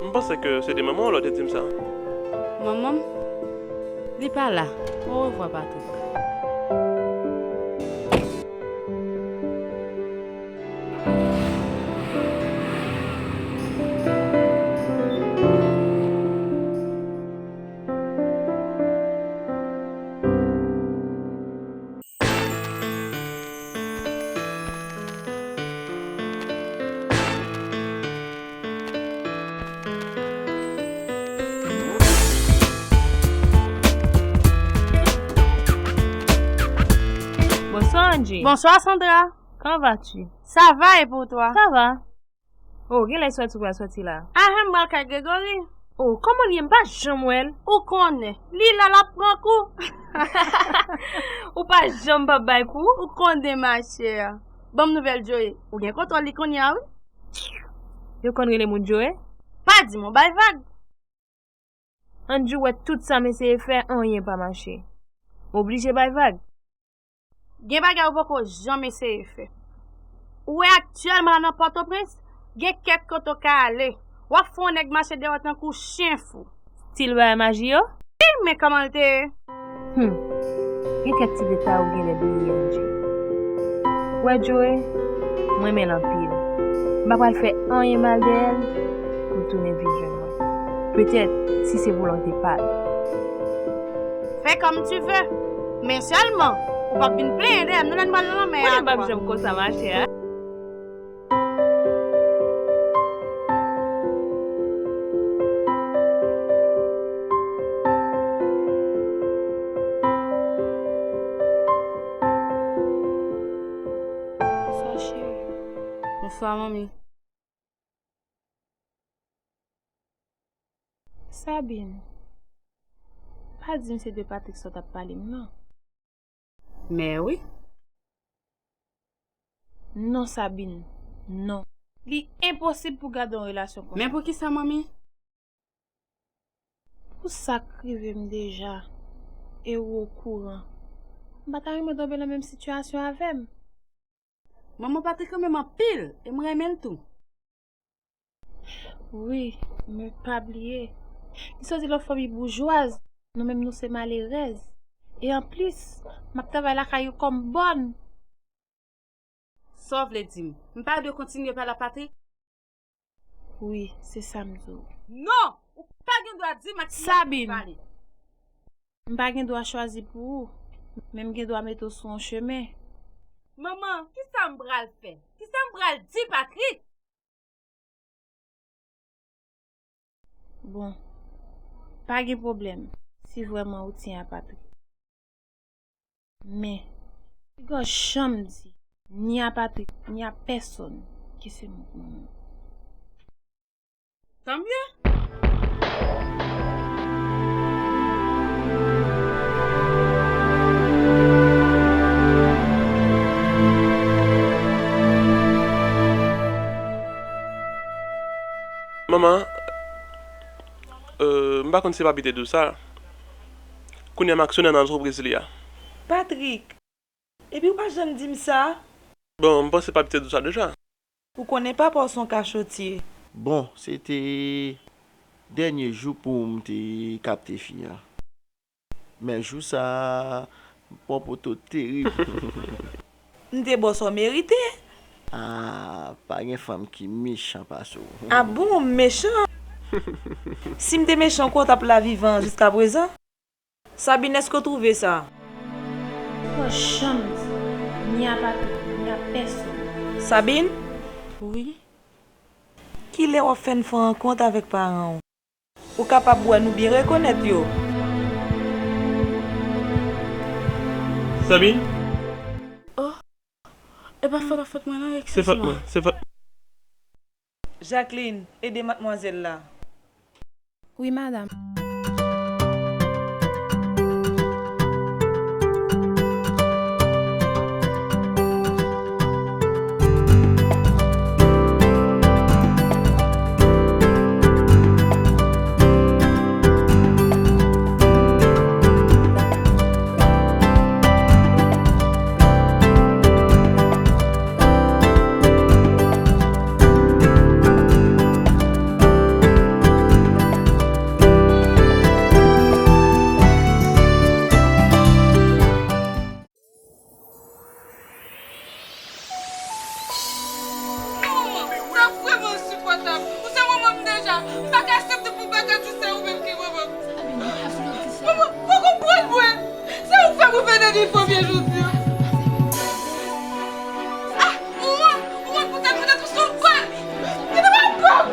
M panse ke se te manman w lè w te di m sa. Manman m? Li pa la. Orevwa, Patrick. Bonsoir, Angie. Bonsoir, Sandra. Comment vas-tu? Ça va, et pour toi? Ça va. Oh, genlè sòti ou pral sòti la. Ahan, m pral kay Gregory. Oh, kòman l ye? M pa janm wè l. Ou konnen, li la l ap pran kou. Ou pa janm p ap bay kou. Ou konnen, machè. Ban m nouvèl Joe. Ou gen kontwòl li kounye a, wi. Yo konn rele moun Joe? Pa di m ou bay vag. Andrew wè tout sa m eseye fè, anyen pa mache. M oblije bay vag. Gen bagay ou poko janm eseye fè. Ou wè aktyèlman la nan Pòtoprens, gen kèk kote w ka ale. W ap fè yon nèg mache deyò tankou chen fou. Stil bagay maji yo? Wi, men kòman l te ye? Hmm. Gen kèk ti detay ou genlè bliye, Angie. Wè Joe, m renmen l anpil. M pa pral fè anyen mal dèyè l pou l tounen vin jwenn mwen. Petèt, si se volonte pa l. Fais comme tu veux. Men sèlman, ou p ap vin plenyen dèyè m non lè n pral nan lanmè a. Konnen m p ap janm konsa, machè. Bonswa, cheri. Bonswa, manmi. Sabine, pa di m se de Patrick sa w t ap pale m nan. Men wi. Non, Sabine, non. Li enposib pou gade yon relasyon konsa. Men poukisa, manmi? Pou sa k rive m deja, e ou okouran, m pa ta renmen w tonbe nan menm sitiyasyon avè m. Manman Patrick renmen m anpil, e m renmen l tou. Wi, men pa bliye, li soti nan fanmi boujwaz, nou menm nou se malerèz. E anplis, m ap travay lakay ou kòm bòn. Sa w vle di m? M pa dwe kontinye pale ak Patrick? Wi, se sa m di w. Non! Ou pa gen dwa di m ak kiyès pou m pale. Sabine, m pa gen dwa chwazi pou ou, men m gen dwa mete w sou yon chemen. Manman, kisa m pral fè? Kisa m pral di Patrick? Bon, pa gen pwoblèm si vrèman ou tyen a Patrick. Men, piga w janm di, ni a Patrick, ni a pèsonn, ke se mwen k manman w. Tanmye! Manman, euh, m pa konn si papi te di w sa. Kounye a m aksyonè nan antrepriz li a. Patrick! Epi ou pa janm di m sa? Bon, m panse papi te di w sa deja. Ou konnen papa w se yon kachotye. Bon, se te Dènye jou pou m te kapte fi an. Men jou sa a, m pran poto terib. M te ba w sa w merite. Ah, pa gen fanm ki mechan pase w. Ah bon, m mechan? Si m te mechan, ou kwè w t ap la vivan jiskaprezan? Sabine, èske w twouve sa? Ou pa janm di, ni a patwon, ni a pèsonn. Sabine? Wi? Kilè w ap fè n fè rankont avèk paran w? Ou kapab wè nou byen rekonèt yo. Sabine? Oh, e pa fòt, pa fòt mwen non, eskize mwen. Se fòt mwen, se fòt. Jacqueline, ede madmwazèl la. Wi, madanm. Manman, sa vrèman ensipòtab. Ou se manman m deja. M pa ka aksepte pou bagay ou se ou menm ki manman m. Manman, fòk ou konprann mwen. Se ou k fè mwen fè de nifòm jodi a. Ah, ou wont, ou wont poutèt, poutèt ou se yon vòl. Kite m ap pran.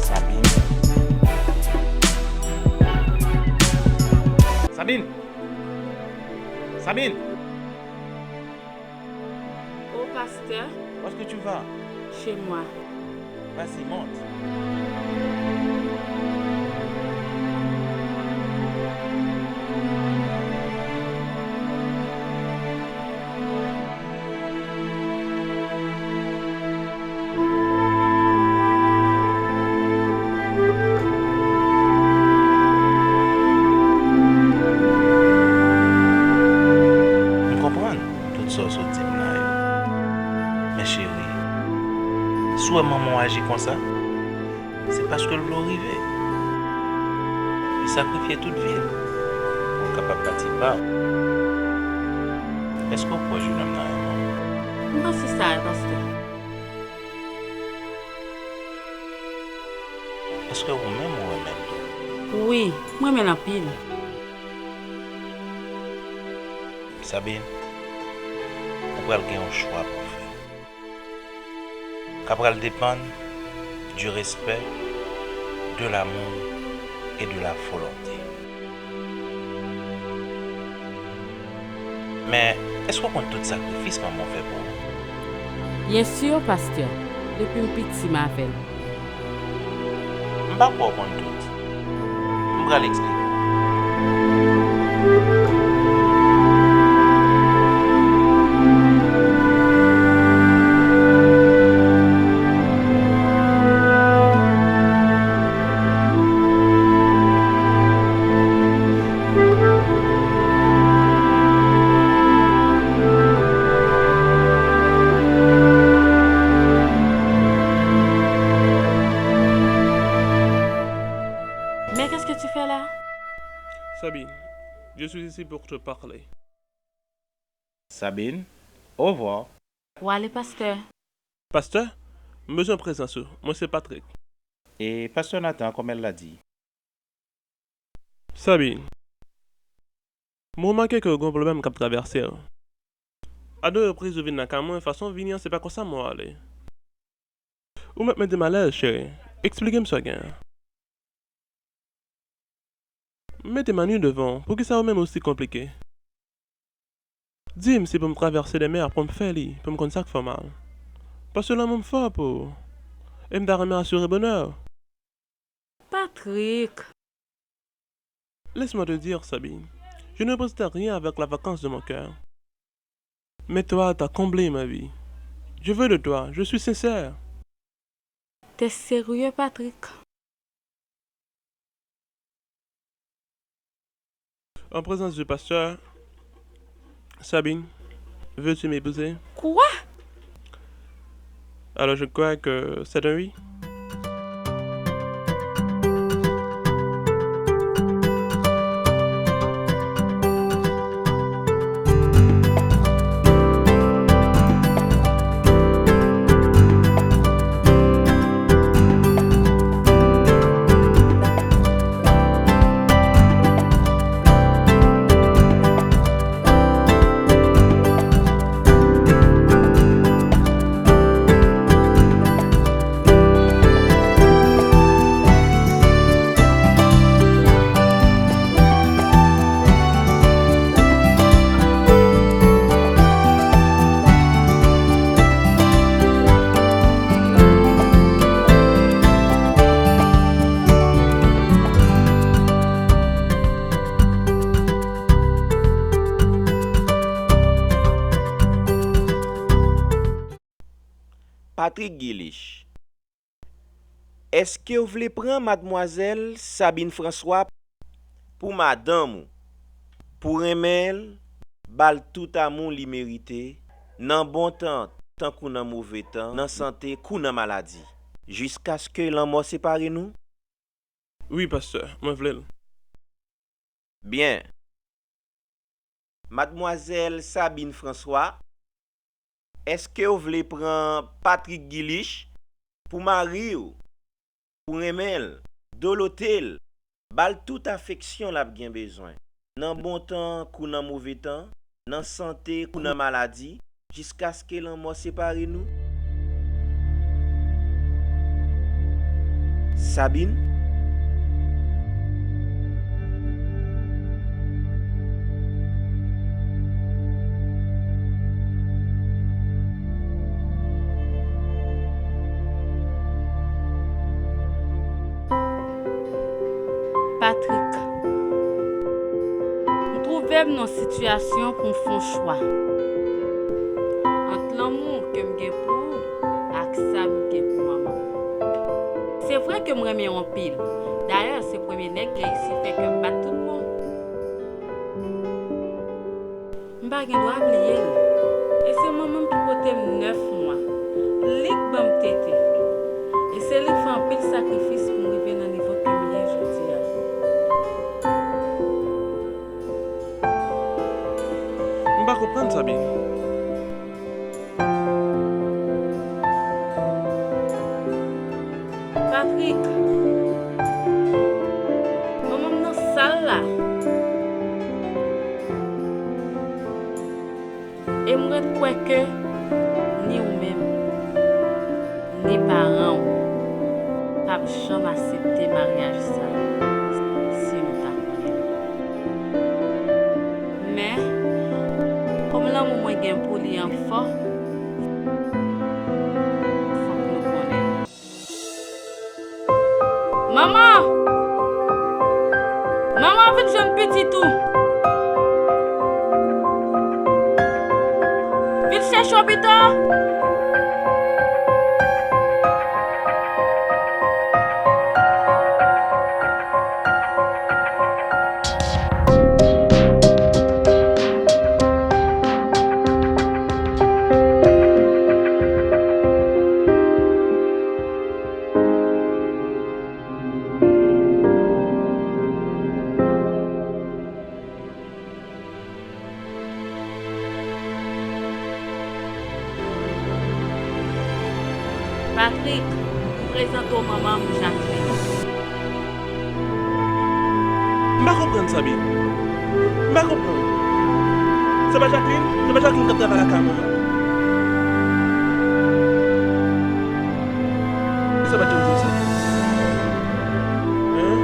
Sabine. Sabine. Sabine. Oh, pasteur. Où est-ce que tu vas? Chez moi. Vas-y, monte. M konprann tout sa w sot di m la yo. Men cheri, si w wè manman w aji konsa, se paske l vle w rive. Li sakrifye tout vi l pou l kapab pati pa w. Èske w kwè jennonm nan renmen w? M panse sa, pastè. Èske ou menm ou renmen l tou? Wi, m renmen l anpil. Sabine, ou pral gen yon chwa pou w fè. Ka pral depann du respect, de l'amour et de la volonté. Men, èske w konn tout sakrifis manman w fè pou ou? Byensi, pastè. Depi m piti, m avè l. M pa kwè w konn tout. M pral eksplike w. Mais qu'est-ce que tu fais là? Sabine, je suis ici pour te parler. Sabine, au revoir. W ale, pastè. Pastè, m bezwen prezans ou. Mwen se Patrick. E pastè Nathan, kòm èl la di. Sabine, m remake ke w gen yon pwoblèm k ap travèse w. A de repriz ou vin lakay mwen, fason w vini an se pa konsa m wè w ale. Ou mèt mete m alèz, cheri. Eksplike m sa w gen an. M mete Manu devan w, poukisa ou menm ou si konplike? Di m si pou m travèse de mè pou m fè li, pou m konn sa k fè w mal. Paske lanmou m fò pou ou. E m ta renmen asire bonè w. Patrick. Laisse-moi te dire, Sabine, je ne prétends rien avec la vacance de mon cœur. Mais toi, t'as comblé ma vie. Je veux de toi, je suis sincère. T'es sérieux, Patrick? En présence du pasteur, Sabine, veux-tu m'épouser? Quoi? Alors je crois que c'est un oui. Patrick Guilich. Èske w vle pran madmwazèl Sabine François pou madanm ou, pou renmen l, ba l tout amou li merite, nan bon tan tankou nan move tan, nan sante kou nan maladi, jiskaske lanmò separe nou? Wi, pastè, mwen vle l. Byen. Madmwazèl Sabine François, èske w vle pran Patrick Guilich pou mari w, pou renmen l, dolote l, ba l tout afeksyon l ap gen bezwen, nan bon tan kou nan move tan, nan sante kou nan maladi, jiskaske lanmò separe nou? Sabine? Patrick, m twouve m nan sitiyasyon pou m fè yon chwa ant lanmou ke m gen pou ou ak sa m gen pou manman m. Se vre ke m renmen w anpil. Dayè, se premye nèg ki reyisi fè kè m bat tout bon. M pa gen dwa bliye l. E se manman m ki pote m nèf mwa. Li k ban m tete. E se li k fè anpil sakrifis pou m rive nan nivo ke m ye jodi a. M pa konprann, Sabine. Patrick, manman m nan sal la. E m ret kwè ke ni ou menm, ni paran w p ap janm aksepte maryaj sa a si nou ta konnen l. Men, kòm lanmou mwen gen pou li an fò, fòk nou konnen l. Manman! Manman, vin jwenn pitit ou! Vin chèche w pito! Patrick, m prezante w manman m, Jacqueline. M pa konprann, Sabine. M pa konprann. Se pa Jacqueline? Se pa Jacqueline k ap travay lakay mwen an? Poukisa w pa t janm di m sa? Hein?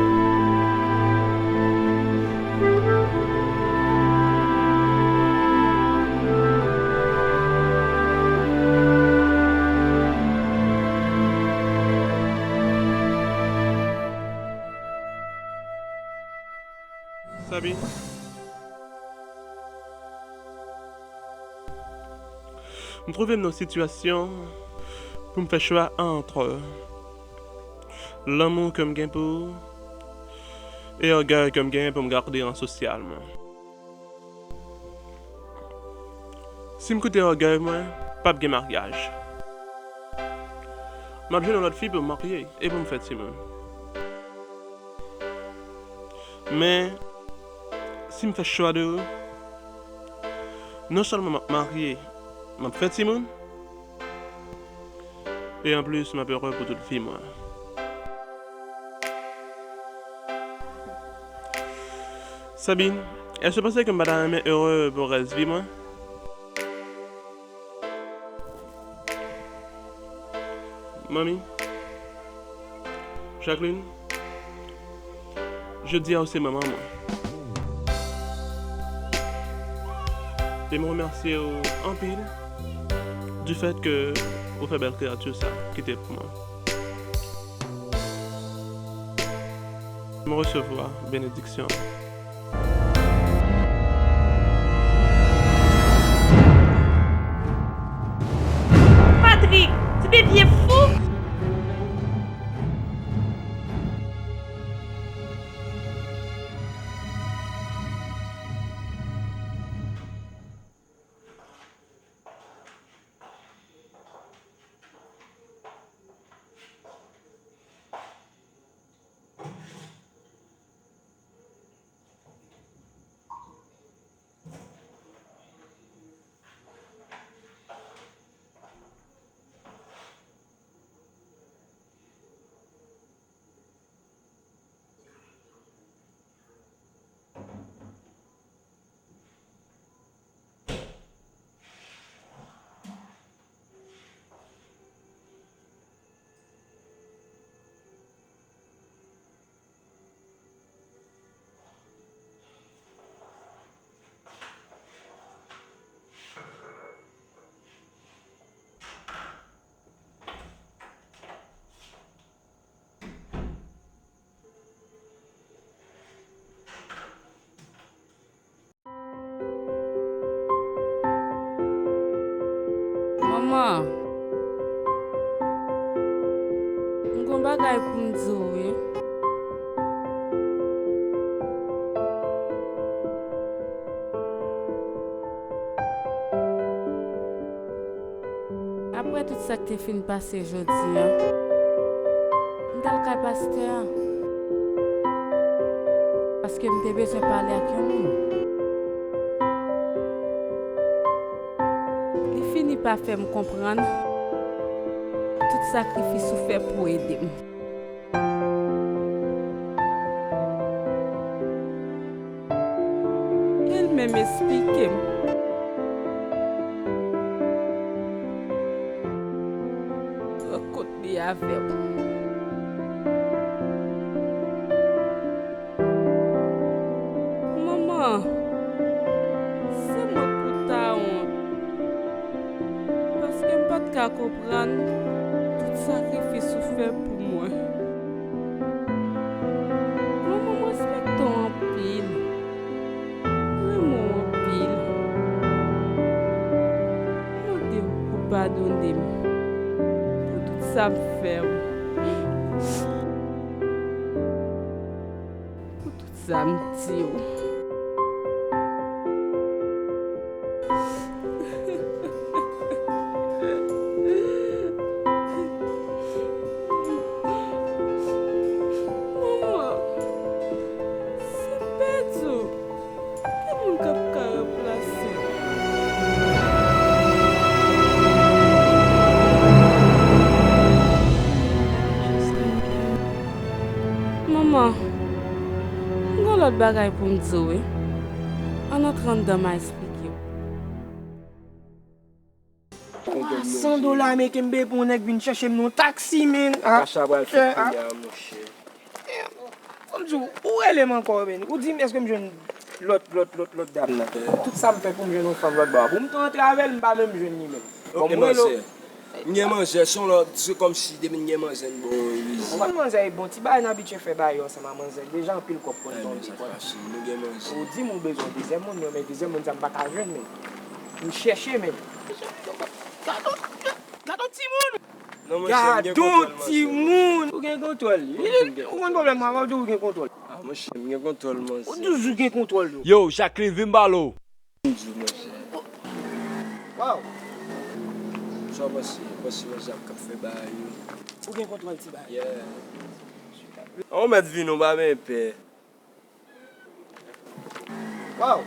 M twouve m nan sitiyasyon pou m fè chwa ant lanmou ke m gen pou ou e ògèy ke m gen pou m gade an sosyalman. Si m koute ògèy mwen, p ap gen maryaj. M ap jwenn yon lòt fi pou m marye e pou m fè timoun. Men, si m fè chwa de ou, non sèlman m ap marye, m ap fè timoun, e anplis, m ap ere pou tout vi mwen. Sabine, èske w panse ke m pa ta renmen ere pou rès vi mwen? Manmi, Jacqueline, jodi a ou se manman mwen. E m remèsye w anpil du fait ke ou fè bèl kreyati sa kite pou mwen. M resevwa benediksyon. Patrick, se te vye fou! Manman, m gon bagay pou m di w, wi. Apre tout sa k te fin pase jodi a, m t al kay pastè a, paske m te bezwen pale ak yon moun. Li fini pa fè m konprann tout sakrifis ou fè pou ede m. E l menm esplike m rankont li avè w. Manman, se mwen k pou ta wont, paske m pa t ka konprann tout sakrifis ou fè pou mwen. Manman, m respekte w anpil. M renmen w anpil. M mande w pou w padone m pou tout sa m fè w, pou tout sa m di w. Manman, si m pèdi w, ki moun k ap ka ranplase m? Manman, m gon lòt bagay pou m di w, wi. Ann antre anndan, m a esplike w. Twa san dola ameriken m peye pou yon nèg vin chèche m nan yon taksi, men. Ah, Kacha pral fè kounye a, monchè. Fò m di w, ou rele m ankò, men. Ou di m, èske m jwenn lòt, lòt, lòt, lòt dam nan? Tout sa m fè pou m jwenn yon fanm lòt bò a. Pou m tou antre avè l, m pa menm jwenn li menm. Bon, m rele w. M gen manzè, se yon lòt, se kòmsi depi m gen manzè, m bon, wi. Ou konn manzè e bon, ti bagay n abitye fè ba yo ansanm a manzè. Deja anpil kòb konn tonbe. Ou di m ou bezwen dezyèm moun, men dezyèm moun sa m pa ka jwenn, men. M chèche, men. Gadon timoun! Gadon timoun! Ou gen kontwòl li. Ou konn pwoblèm mwen avè w, ou di ou gen kontwòl. Ah, monchè, m gen kontwòl, manzè. Ou toujou gen kontwòl, nou. Yo, Jacqueline, vin m pale w. M di w, monchè. Waw. Sa w panse? Ou panse manzè ap ka fè bagay yo? Ou gen kontwòl ti bagay. Yeah. An, ou mèt vin, ou pa menm pè. Waw.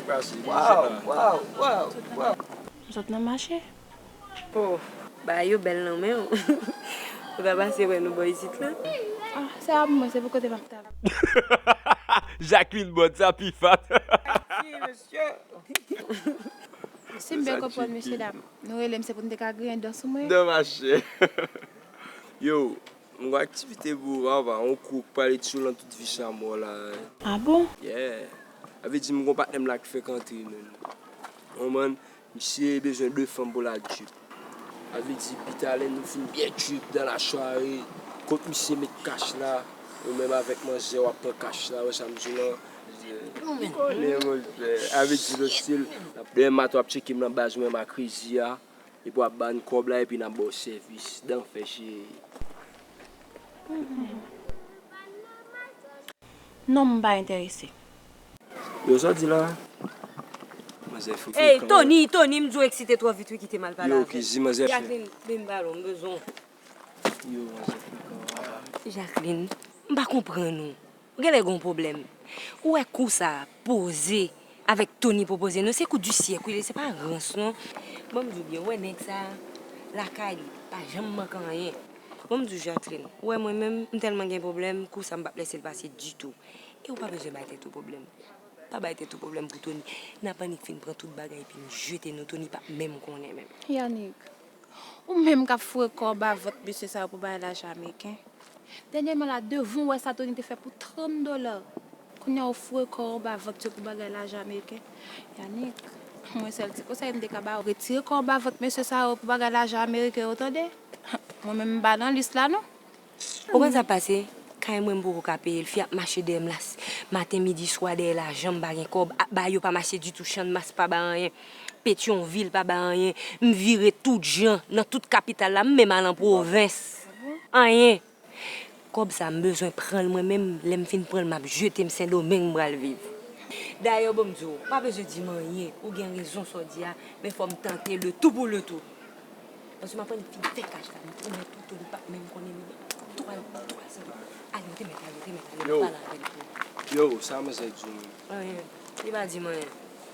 Waw, waw, waw, waw. Zòt nan mache? Oh, bagay yo bèl nan men w. Ou ta pase wè nou bò isit la? Ah, se a pou mwen, se pou kote m ap travay. Jacqueline bòd sa pi fat. Si m byen konprann, mesye dam, nou rele m se pou n te ka griyen dan sou mwen? Non, machè. Yo, m gon aktivite pou ou, papa. On kou k pral ret sou lan tout vi sa mò la. Ah bon? Yeah. Sa vle di m gon patnè m la k fèk antre menm. On man, misye bezwen de fanm pou l al trip. Sa vle di, pita lè nou fin byen trip dans la soirée, kot misye met kach la, ou menm avèk manzè w ap pran kach la, wè sa m di w lan. Ou konnen, monchè. Sa vle di, lòt stil, demen maten w ap tcheke m nan baz mwen, m a Crazy a. Epi w ap ban n kòb la epi n ap ba w sèvis. Dan fè cheri. Non, m pa enterese. Yo, sa w di la? Manzè frekan. Ey, Tony, Tony, m di w eksite twò vit wi, kite m al pale avè l. Yo, Crazy, manzè frekan. Jacqueline, vin m pale w, m bezwen w. Yo, manzè frekan. Jacqueline, m pa konprann ou. Ou genlè gen yon pwoblèm. Ou wè kou sa a poze avèk Tony pwopoze nou, se kou di syèk wi li, se pa rans non. Ban m di w byen, ou wè nèg sa a, lakay li, pa janm manke anyen. Ban m di w Jacqueline, ou wè mwen menm, m tèlman gen pwoblèm, kou sa a m p ap lèse l pase ditou. E ou pa bezwen bay tèt ou pwoblèm. Pa bay tèt ou pwoblèm pou Tony. N ap annik fin pran tout bagay epi n jete nou, Tony p ap menm konnen menm. Yanick, ou menm k ap foure kò w ba vant mesye sa yo pou bagay lajan ameriken. Dènyèman la, devan w wè sa Tony te fè pou trant dola. Kounye a ou foure kò w anba vant yo pou bagay lajan ameriken. Yanick, mwen sèl ti konsèy m te ka ba w, retire kò w anba vant mesye sa yo pou bagay lajan ameriken yo, tande. Mwen menm m pa nan lis la non. Ou konn sa k pase? Kay mwen m poko ka peye l, fi ap mache dèyè m la maten, midi, swa dèyè lajan, m pa gen kòb, ap ba yo pa mache ditou, Channmas pa bay anyen, Petyonvil pa bay anyen, m vire tout jan nan tout kapital la, m menm al an pwovens. Anyen. Kòb sa a m bezwen pran l mwen menm, lè m fin pran l m ap jete m Sendomeng m pral viv. Dayè ban m di w, pa bezwen di m anyen, ou gen rezon sa w di a, men fò m tante le tout pou le tout. Paske m ap annik fin fè kach la, m pwomèt ou Tony p ap menm konnen li menm. Twa, twa, senk. Ale, ou te mèt ale, ou te mèt ale, m ap pale avè l tou. Yo, sa manzè di w menm? Anyen, li pa di m anyen.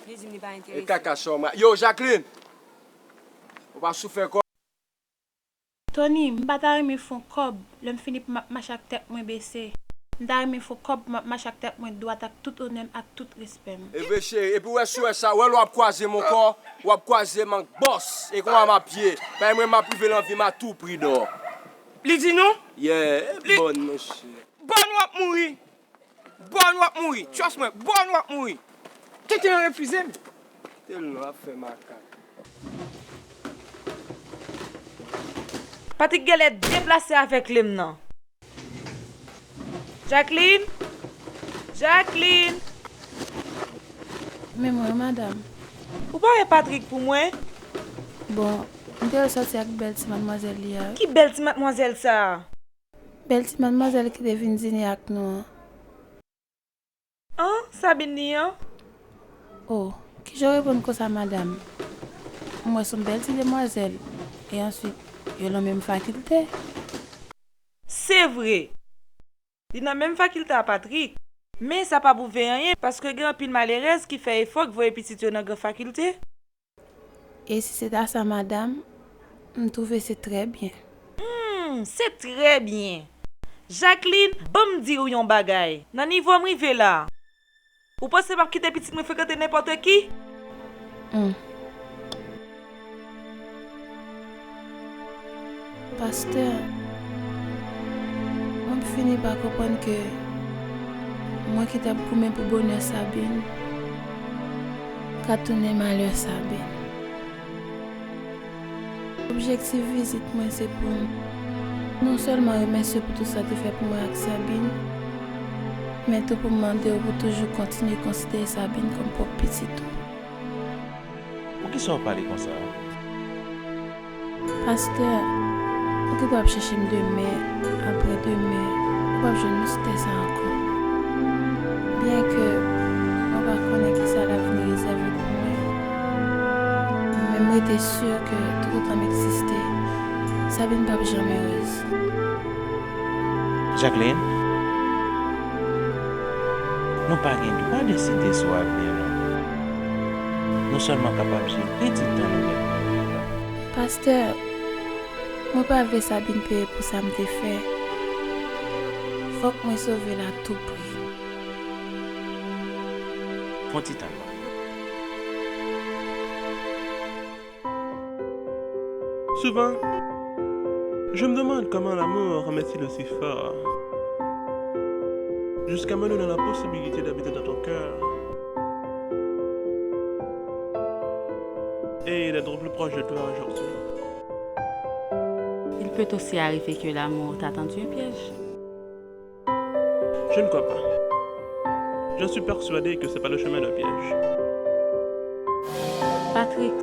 Li di m li pa enterese. E kaka sa w ma, yo, Jacqueline! Ou pa sou fè kò. Tony, m pa ta renmen fè yon kòb, lè m fini pou m ap mache ak tèt mwen bese. M ta renmen fè yon kòb pou m ap mache ak tèt mwen dwat ak tout onè m ak tout respè m. Evre cheri, epi w wè si w wè sa, w wè lè w ap kwaze m ankò, w ap kwaze m ak bòs, e kòman m ap ye, paske mwen m ap rive nan vi m a tou pri dò. Li di nou? Yeah, e bòn monchè. Bòn w ap mouri. Bòn w ap mouri. Trust mwen, bòn w ap mouri. Tenten refize m. Tèlman ap fè makak. Patrick genlè deplase avèk lè m nan. Jacqueline! Jacqueline! Men mwen wi madanm. Ou pa wè Patrick pou mwen? Bon, m te resòti ak bèl ti madmwazèl li a wi. Ki bèl ti madmwazèl sa a? Bèl ti madmwazèl ki te vin dine ak nou an. An, Sabine li an? O, kijan w reponn konsa madanm? M wè s on bèl ti demwazèl. E answit, yo lan menm fakilte. Se vre! Li nan menm fakilte a Patrick. Men sa pa boure anyen, paske gen anpil malerèz ki fè efò k voye pitit yo nan gran fakilte. E si se ta sa madanm, m twouve se trè byen. Humm, se trè byen. Jacqueline, ban m di w yon bagay. Nan nivo m rive la, ou panse m ap kite pitit mwen frekante nenpòt ki? Humm. Pastè, mwen fini pa konprann ke mwen ki t ap goumen pou bonè Sabine ka tounen malè Sabine. Objektif vizit mwen se pou m non sèlman remèsye w pou tout sa w te fè pou mwen ak Sabine, men tou pou m mande w pou toujou kontinye konsidere Sabine kòm pwòp pitit ou. Poukisa w pale konsa? Pastè, ou gentan ap chèche m demen, apre demen, ou p ap jwenn m sou tè sa ankò. Byenke mwen pa konnen kisa lavni rezève pou mwen, men m rete si ke toutotan m egziste, Sabine p ap janm erez. Jacqueline, nou pa gen dwa deside sou avni nou. Nou sèlman kapab jere ti tan nou gen pou nou viv la. Pastè, mwen pa vle Sabine peye pou sa m te fè. Fòk mwen sove l a tou pri. Pran ti tan la. Souvent, je me demande comment l'amour m'est-il aussi fort, jusqu'à me donner la possibilité d'habiter dans ton cœur et d'être plus proche de toi aujourd'hui. Il peut aussi arriver que l'amour t'a tendu un piège. Je ne crois pas. J'en suis persuadé que c'est pas le chemin d'un piège. Patrick.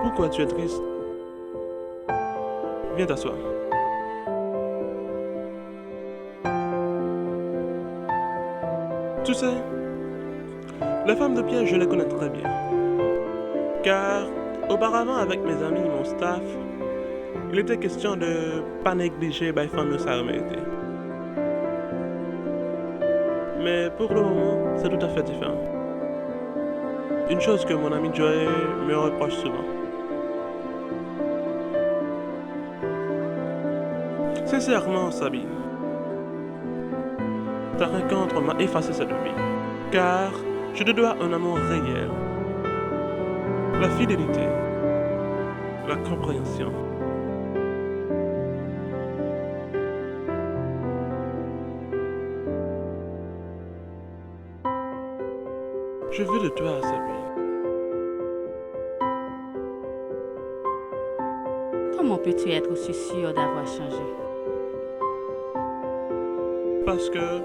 Pourquoi tu es triste? Viens t'asseoir. Tu sais, les femmes de piège, je les connais très bien. Car auparavant, avec mes amis, mon staff, il était question de pas négliger bay fanm yo sa yo merite. Mais pour le moment, c'est tout à fait différent. Une chose que mon ami Joy me reproche souvent. Sincèrement, Sabine, ta rencontre m'a effacé cette vie, car je te dois un amour réel, la fidélité, la compréhension. Je veux de toi, Sabine. Comment peux-tu être aussi sûr d'avoir changé? Parce que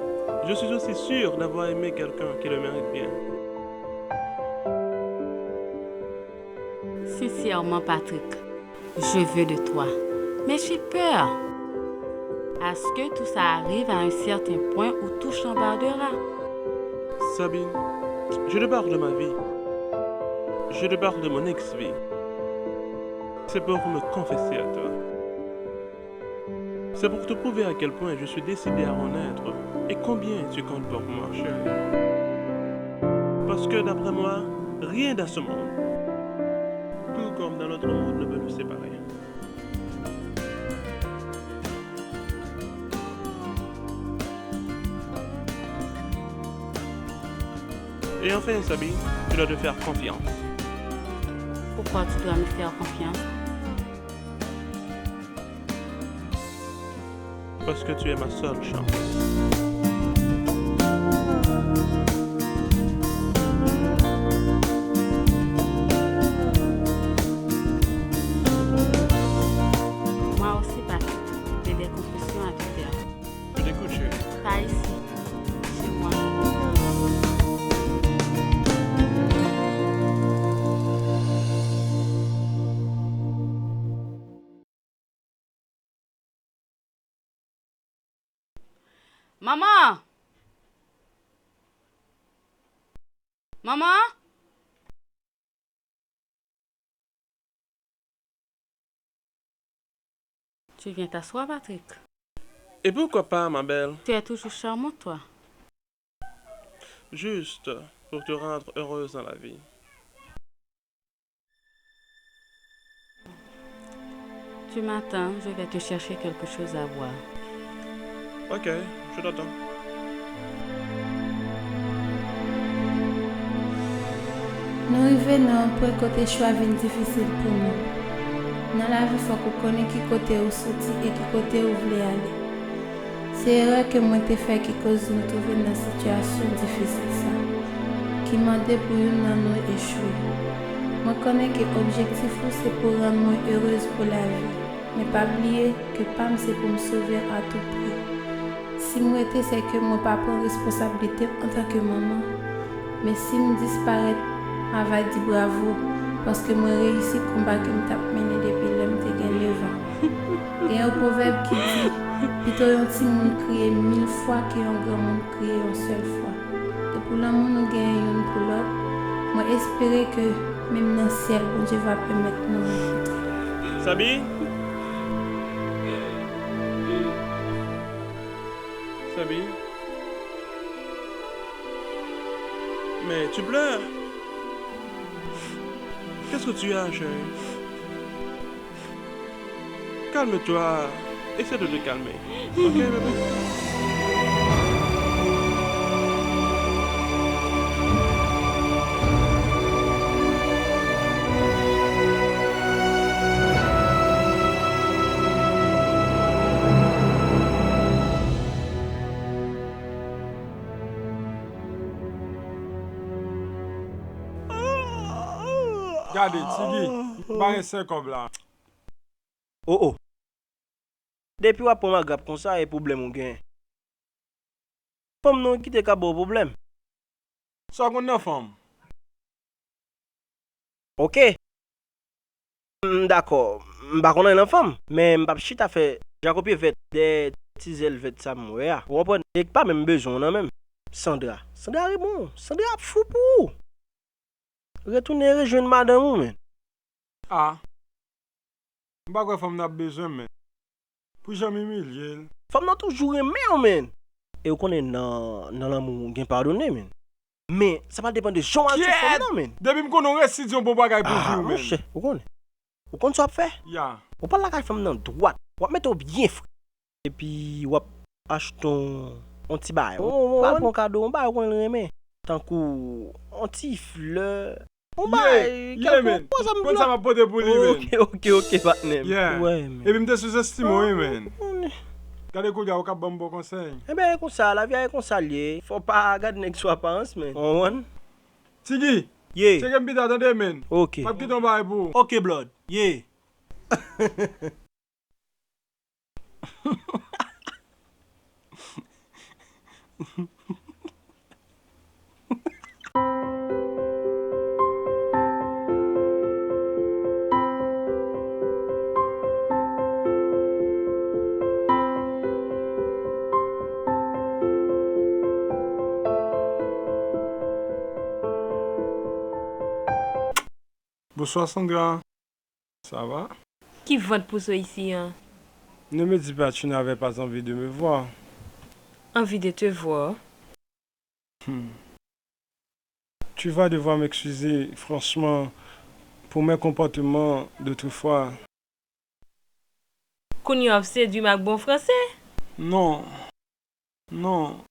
je suis aussi sûr d'avoir aimé quelqu'un qui le mérite bien. Sincèrement, Patrick, je veux de toi. Mais j'ai peur à ce que tout ça arrive à un certain point où tout chambardera. Sabine, je te parle de ma vie. Je te parle de mon ex-vie. C'est pour me confesser à toi. C'est pour te prouver à quel point je suis décidé à renaître et combien tu comptes pour moi, chérie. Parce que d'après moi, rien dans ce monde, tout comme dans l'autre monde, ne peut nous séparer. Et enfin, Sabine, tu dois te faire confiance. Pourquoi tu dois me faire confiance? Parce que tu es ma seule chance. Moi aussi, Patrick, j'ai des confessions à te faire. Je t'écoute, chérie. Pas ici, chez moi. Manman! Manman! Tu viens t'asseoir, Patrick. Et pourquoi pas, ma belle? Tu es toujours charmant, toi. Juste pour te rendre heureuse dans la vie. Tu m'attends, je vais te chercher quelque chose à boire. Ok, je t'attends. Nou rive nan yon pwen kote chwa vin difisil pou nou. Nan lavi, fòk ou konnen ki kote ou soti e ki kote ou vle ale. Se erè ke mwen te fè ki koz nou twouve n nan sitiyasyon difisil sa, ki mande pou youn nan nou echwe. Mwen konnen ke objektif ou se pou rann mwen erez pou lavi, men pa bliye ke pa m se pou m sove a tou pri. Si m rete, se ke mwen pa pran responsablite m antanke manman. Men si m disparèt, m ava di bravo, paske mwen reyisi konba ke m t ap mennen depi lè m te gen nèf an. Gen yon pwovèb ki di, pito yon timoun kriye mil fwa ke yon granmoun kriye yon sèl fwa. E pou lanmou nou genyen youn pou lòt, mwen espere ke menm nan syèl, Bondye va pèmèt nou rankontre. Sabi? Sabi? Mais tu pleures. Qu'est-ce que tu as, chérie? Calme-toi. Essaie de te calmer. Ok, bébé? Gade, Tigi, m pa gen sèl kòb la. O, o. Depi w ap pran m agrap konsa, e pwoblèm ou gen? Fanm nan w kite ka ba w pwoblèm. Sa w konn nan fanm? Oke. M dakò. M pa konn anyen nan fanm, men m p ap chita fè jakopye vèt dèyè ti zèl vèt sa m wè a. Ou konprann? E k pa menm bezwen w nan menm. Sandra. Sandra rebon. Sandra ap fou pou ou. Retounen rejwenn madanm ou, menn. A. M pa kwè fanm nan ap bezwen m, menn. Pou jan m imilye l. Fanm nan toujou renmen w, menn. E ou konnen nan, nan lanmou, gen padone, menn. Men, sa pral depann de jan w al sou fanm nan, menn. Depi m konnen w resi di yon bon bagay pou vi w, menn. Monchè, ou konnen. Ou konn sa w ap fè? Ya. Ou pral lakay fanm nan dwat. W ap mete w byen fre. Epi w ap achte yon, yon ti bagay. Ou pral pran kado, yon bagay ou konnen l renmen. Tankou yon ti flè. Yon bagay, kèlkonk, pran sa m pote pou li, menn. Oke, oke, oke, patnè m. Yeah. Epi m te souzestime w, wi, menn. Gade kounye a, ou ka ban m bon konsèy. Ebyen, e konsa, lavi a e konsa l ye. Fò w pa gade nèg sou aparans, menn. Ou konprann? Tigi, tcheke m pita, tande, menn. Oke. M ap kite yon bagay pou ou. Oke, blood. Yeah. Bonsoir, Sandra. Ça va? Ki vant pouse w isi an? Ne me dis pas, tu n'avais pas envie de me voir. Envie de te voir? Hmm. Tu vas devoir m'excuser, franchement, pour mes comportements d'autrefois. Kounye a w ap sedui m ak bon franse? Non. Non,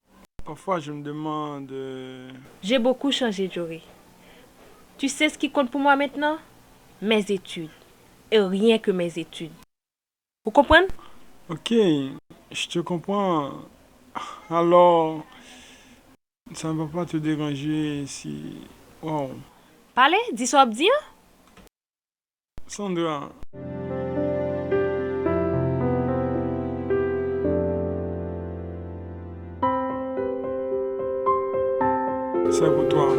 parfois je me demande, euh, J'ai beaucoup changé, Jory. Tu sais ce qui compte pour moi maintenant? Mes études. Et rien que mes études. Ou konprann? Ok, je te comprends. Alors, ça ne va pas te déranger si... Wow. Pale, di sa w ap di an. Sandra. C'est pour toi.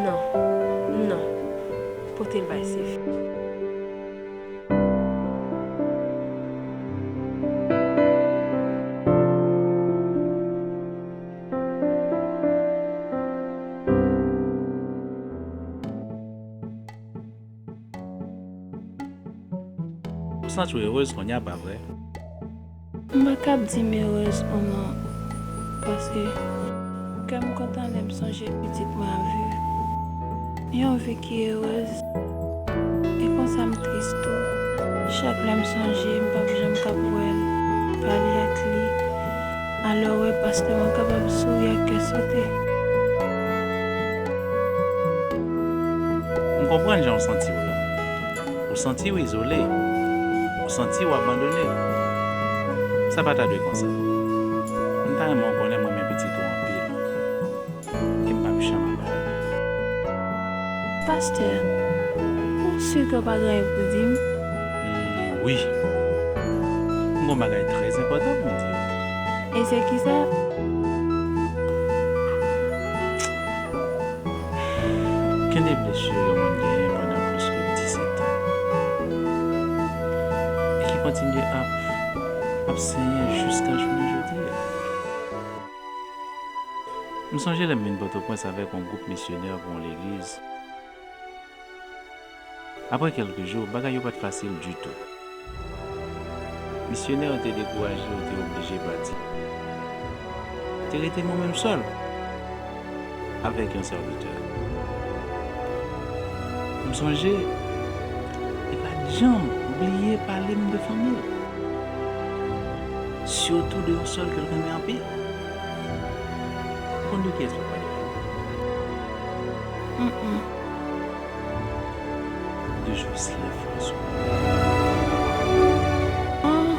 Non, non. Pote l bay Sif. Ou santi w erez kounye a, pa vre? M pa kab di m erez ou non, paske kè m kontan lè m sonje pitit mwen ap viv. Yon vi ki erez. E konsa m tris tou. Chak lè m sonje, m p ap janm kab wè l, pale ak li. Alò, w wè, pastè, mwen kapab souri ak kè sote. M konprann jan w santi w la. Ou santi w izole. Ou santi w abandone. Sa pa ta dwe konsa. M ta renmen w konnen m renmen pitit ou anpil. E m p ap janm abandone. Pastè, ou si ke w pa gen anyen pou di m? Hmm, wi. M gon bagay trè enpòtan pou m di w. E se kisa? Gen de blesi yon moun genyen pandan plis ke disèt an, e ki kontinye ap, ap senyen jiska jounen jodi a. M sonje lè m vin Pòtoprens avèk yon gwoup misyonè pou yon legliz. Apre kèlke jou, bagay yo pa t fasil ditou. Misyonè yo te dekouraje, yo te oblije pati. Te rete mwen menm sèl avèk yon sèvitè. M sonje, li pa t janm bliye pale m de fanmi l, sitou de yon sèl ke l renmen anpil. Ou konn de kiyès m ap pale? Mm, mm. De Jocelyn François. Ah,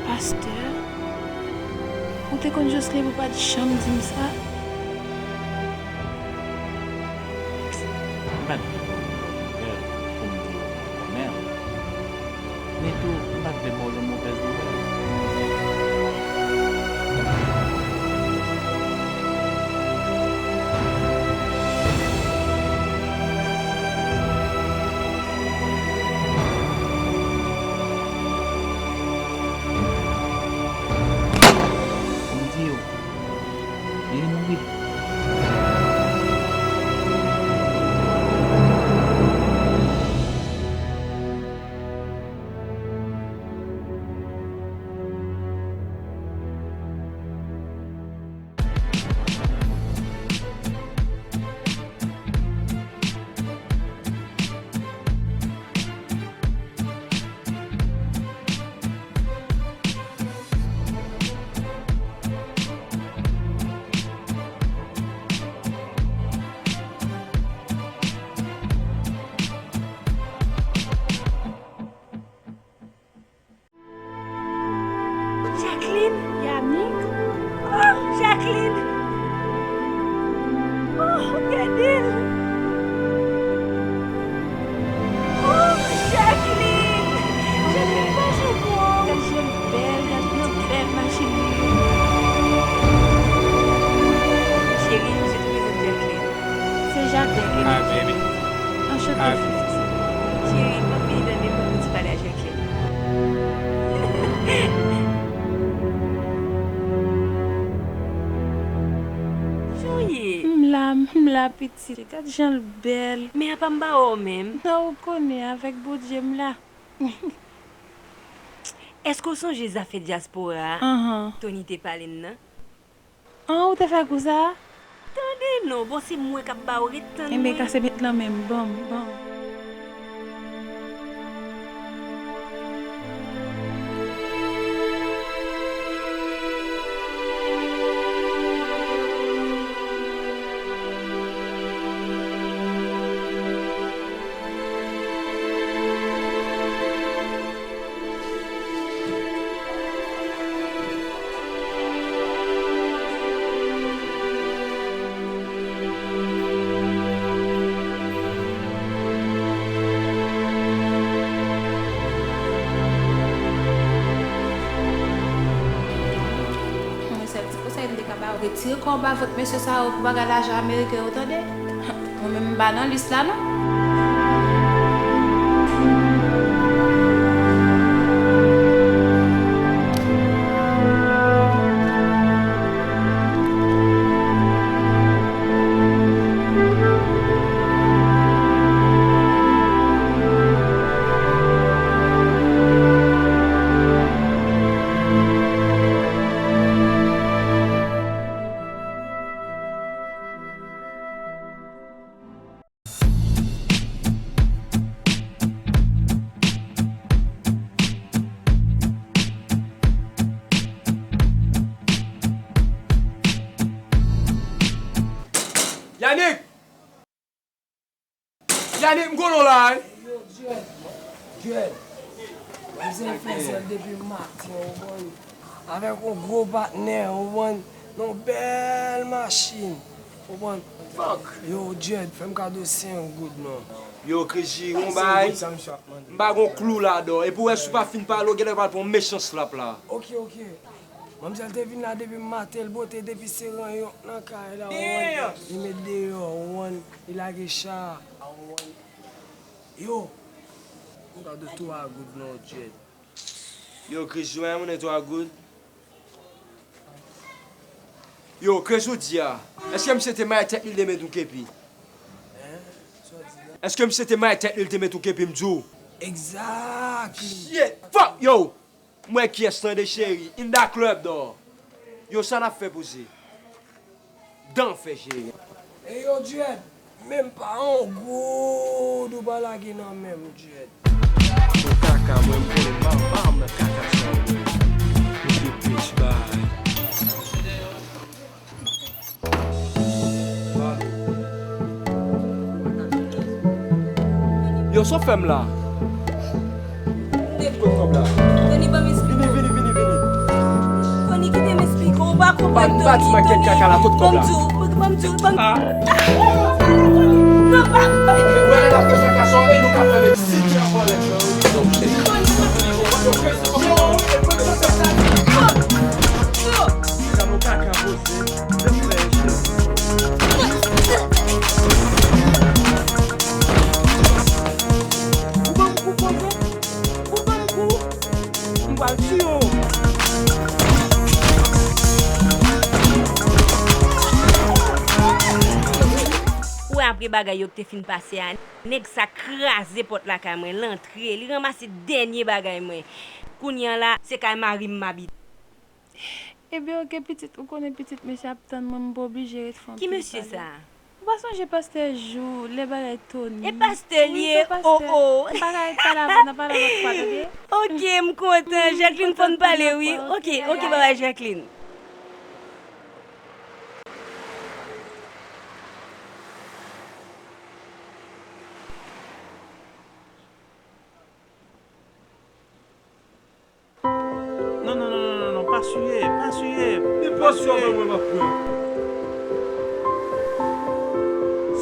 pastè, ou te konn Jocelyn pou pa t janm di m sa? M pa t vle ba w yon lòt nouvèl pou m di w m konnen l. Men tou, m pa t vle ba w yon movèz nouvèl. Pou m di w, li mouri. Jacqueline! Yannick! Oh, Jacqueline! Oh, gade l! Oh, Jacqueline! Jacqueline, pa janm wont! Gad jan l bèl, gad jan bèl machin li ye. Cheri, je te présente Jacqueline. Se Jacqueline. Hi, baby. Anchante, Fritz. Cheri, m ap vini nan nenpòt ti pale a Jacqueline. Jan w ye? M la, m la, pitit. Gad jan l bèl. Men apa m pa wè w menm? Non, ou konnen, avèk Bondye m la. Èske w sonje zafè dyaspora a Tony te pale n nan? An, ou te fè kou sa a? Tande non, bon, se mwen k ap ba w, ret tann mwen. Enben, kase met lan men m, ban m, ban m. Mwen sèl ti konsèy m te ka ba w, retire kò w ba vant mesye sa yo pou bagay lajan ameriken yo, tande? Mwen menm m pa nan lis la non. Yannick! Yannick, m konnen w la, wi. Jwèt, manzè fè zèl depi maten, ou konprann? Avèk yon gwo patnè, ou konprann? Yon bèl machin, ou konprann? Yo, Jwèt, fè m kado senk goud non. Yo, Chris G, yon bay. M pa gon klou ladan. Epi w wè si w pa fin pale, w genlè pral pran yon mechan slap la. Ok, ok. Manzè te vin la depi maten, l bote depi se ranyon nan kay la, ou konprann? Li met deyò, ou konprann? Li lage cha. Yo, m kado twa goud non, Jwèt. Yo, Chris G, ou pa renmen twa goud? Yo, Chris, ou di a? Èske misye te maye tèt li, li te met yon kepi? Èske misye te maye tèt li, li te met yon kepi, m di w? Exactly. Shit! Fuck! Yo! M wè kiyès tande cheri, in the club, dò. Yo, sa n ap fè poze. Dan fè cheri. E yo, Jwèt, menm pa yon goud ou pa lage nan men m, Jwèt. Bon kaka, mwen, m konnen m pa, m pa nan kaka sa yo. Mete pèch bay. Yo, sa w fè m la? Kot kòb la? Tony, ban m esplike w. Vini, vini, vini, vini. Tony, kite m esplike w. Ou pa konprann, Tony. Ban m di w, ban m di w, ban m di w. Non, pa, pa. Wè, lè n ap fè kaka sa, e nou ka fè Meksik. Tony, pa fè sa. Yo, yo. Sa nou kaka poze. Ou ban m kou poze? Ou ban m kou? M pral tiye w. Ou wè apre bagay yo k te fin pase a, nèg sa kraze pòt lakay mwen, l antre, li ranmase dènye bagay mwen. Kounye a la, se kay mari m m abite. Ebyen, oke, pitit, ou konnen pitit mesye ap tann mwen, m pa oblije ret fè yon pil pale. Ki mesye sa? Ou pa sonje pastè Jou, lè bagay Tony? E pastè l ye, o, o. N pa ka ret pale avè l, n a pale lòt fwa, tande? Oke, m kontan. Jacqueline, fò n pale, wi. Oke, oke, babay, Jacqueline. Non, non, non, non, non, non, pa siye, pa siye, pa siye. Nenpòt sa w ban mwen, m ap pran.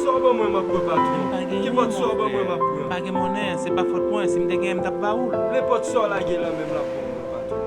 Sa w ban mwen, m ap pran, patwon. Kenpòt sa w ban mwen, m ap pran. Pa gen monnen, se pa fòt mwen. Si m te genyen, m t ap ba ou l. Nenpòt sa w lage lan men m, l ap bon, patwon.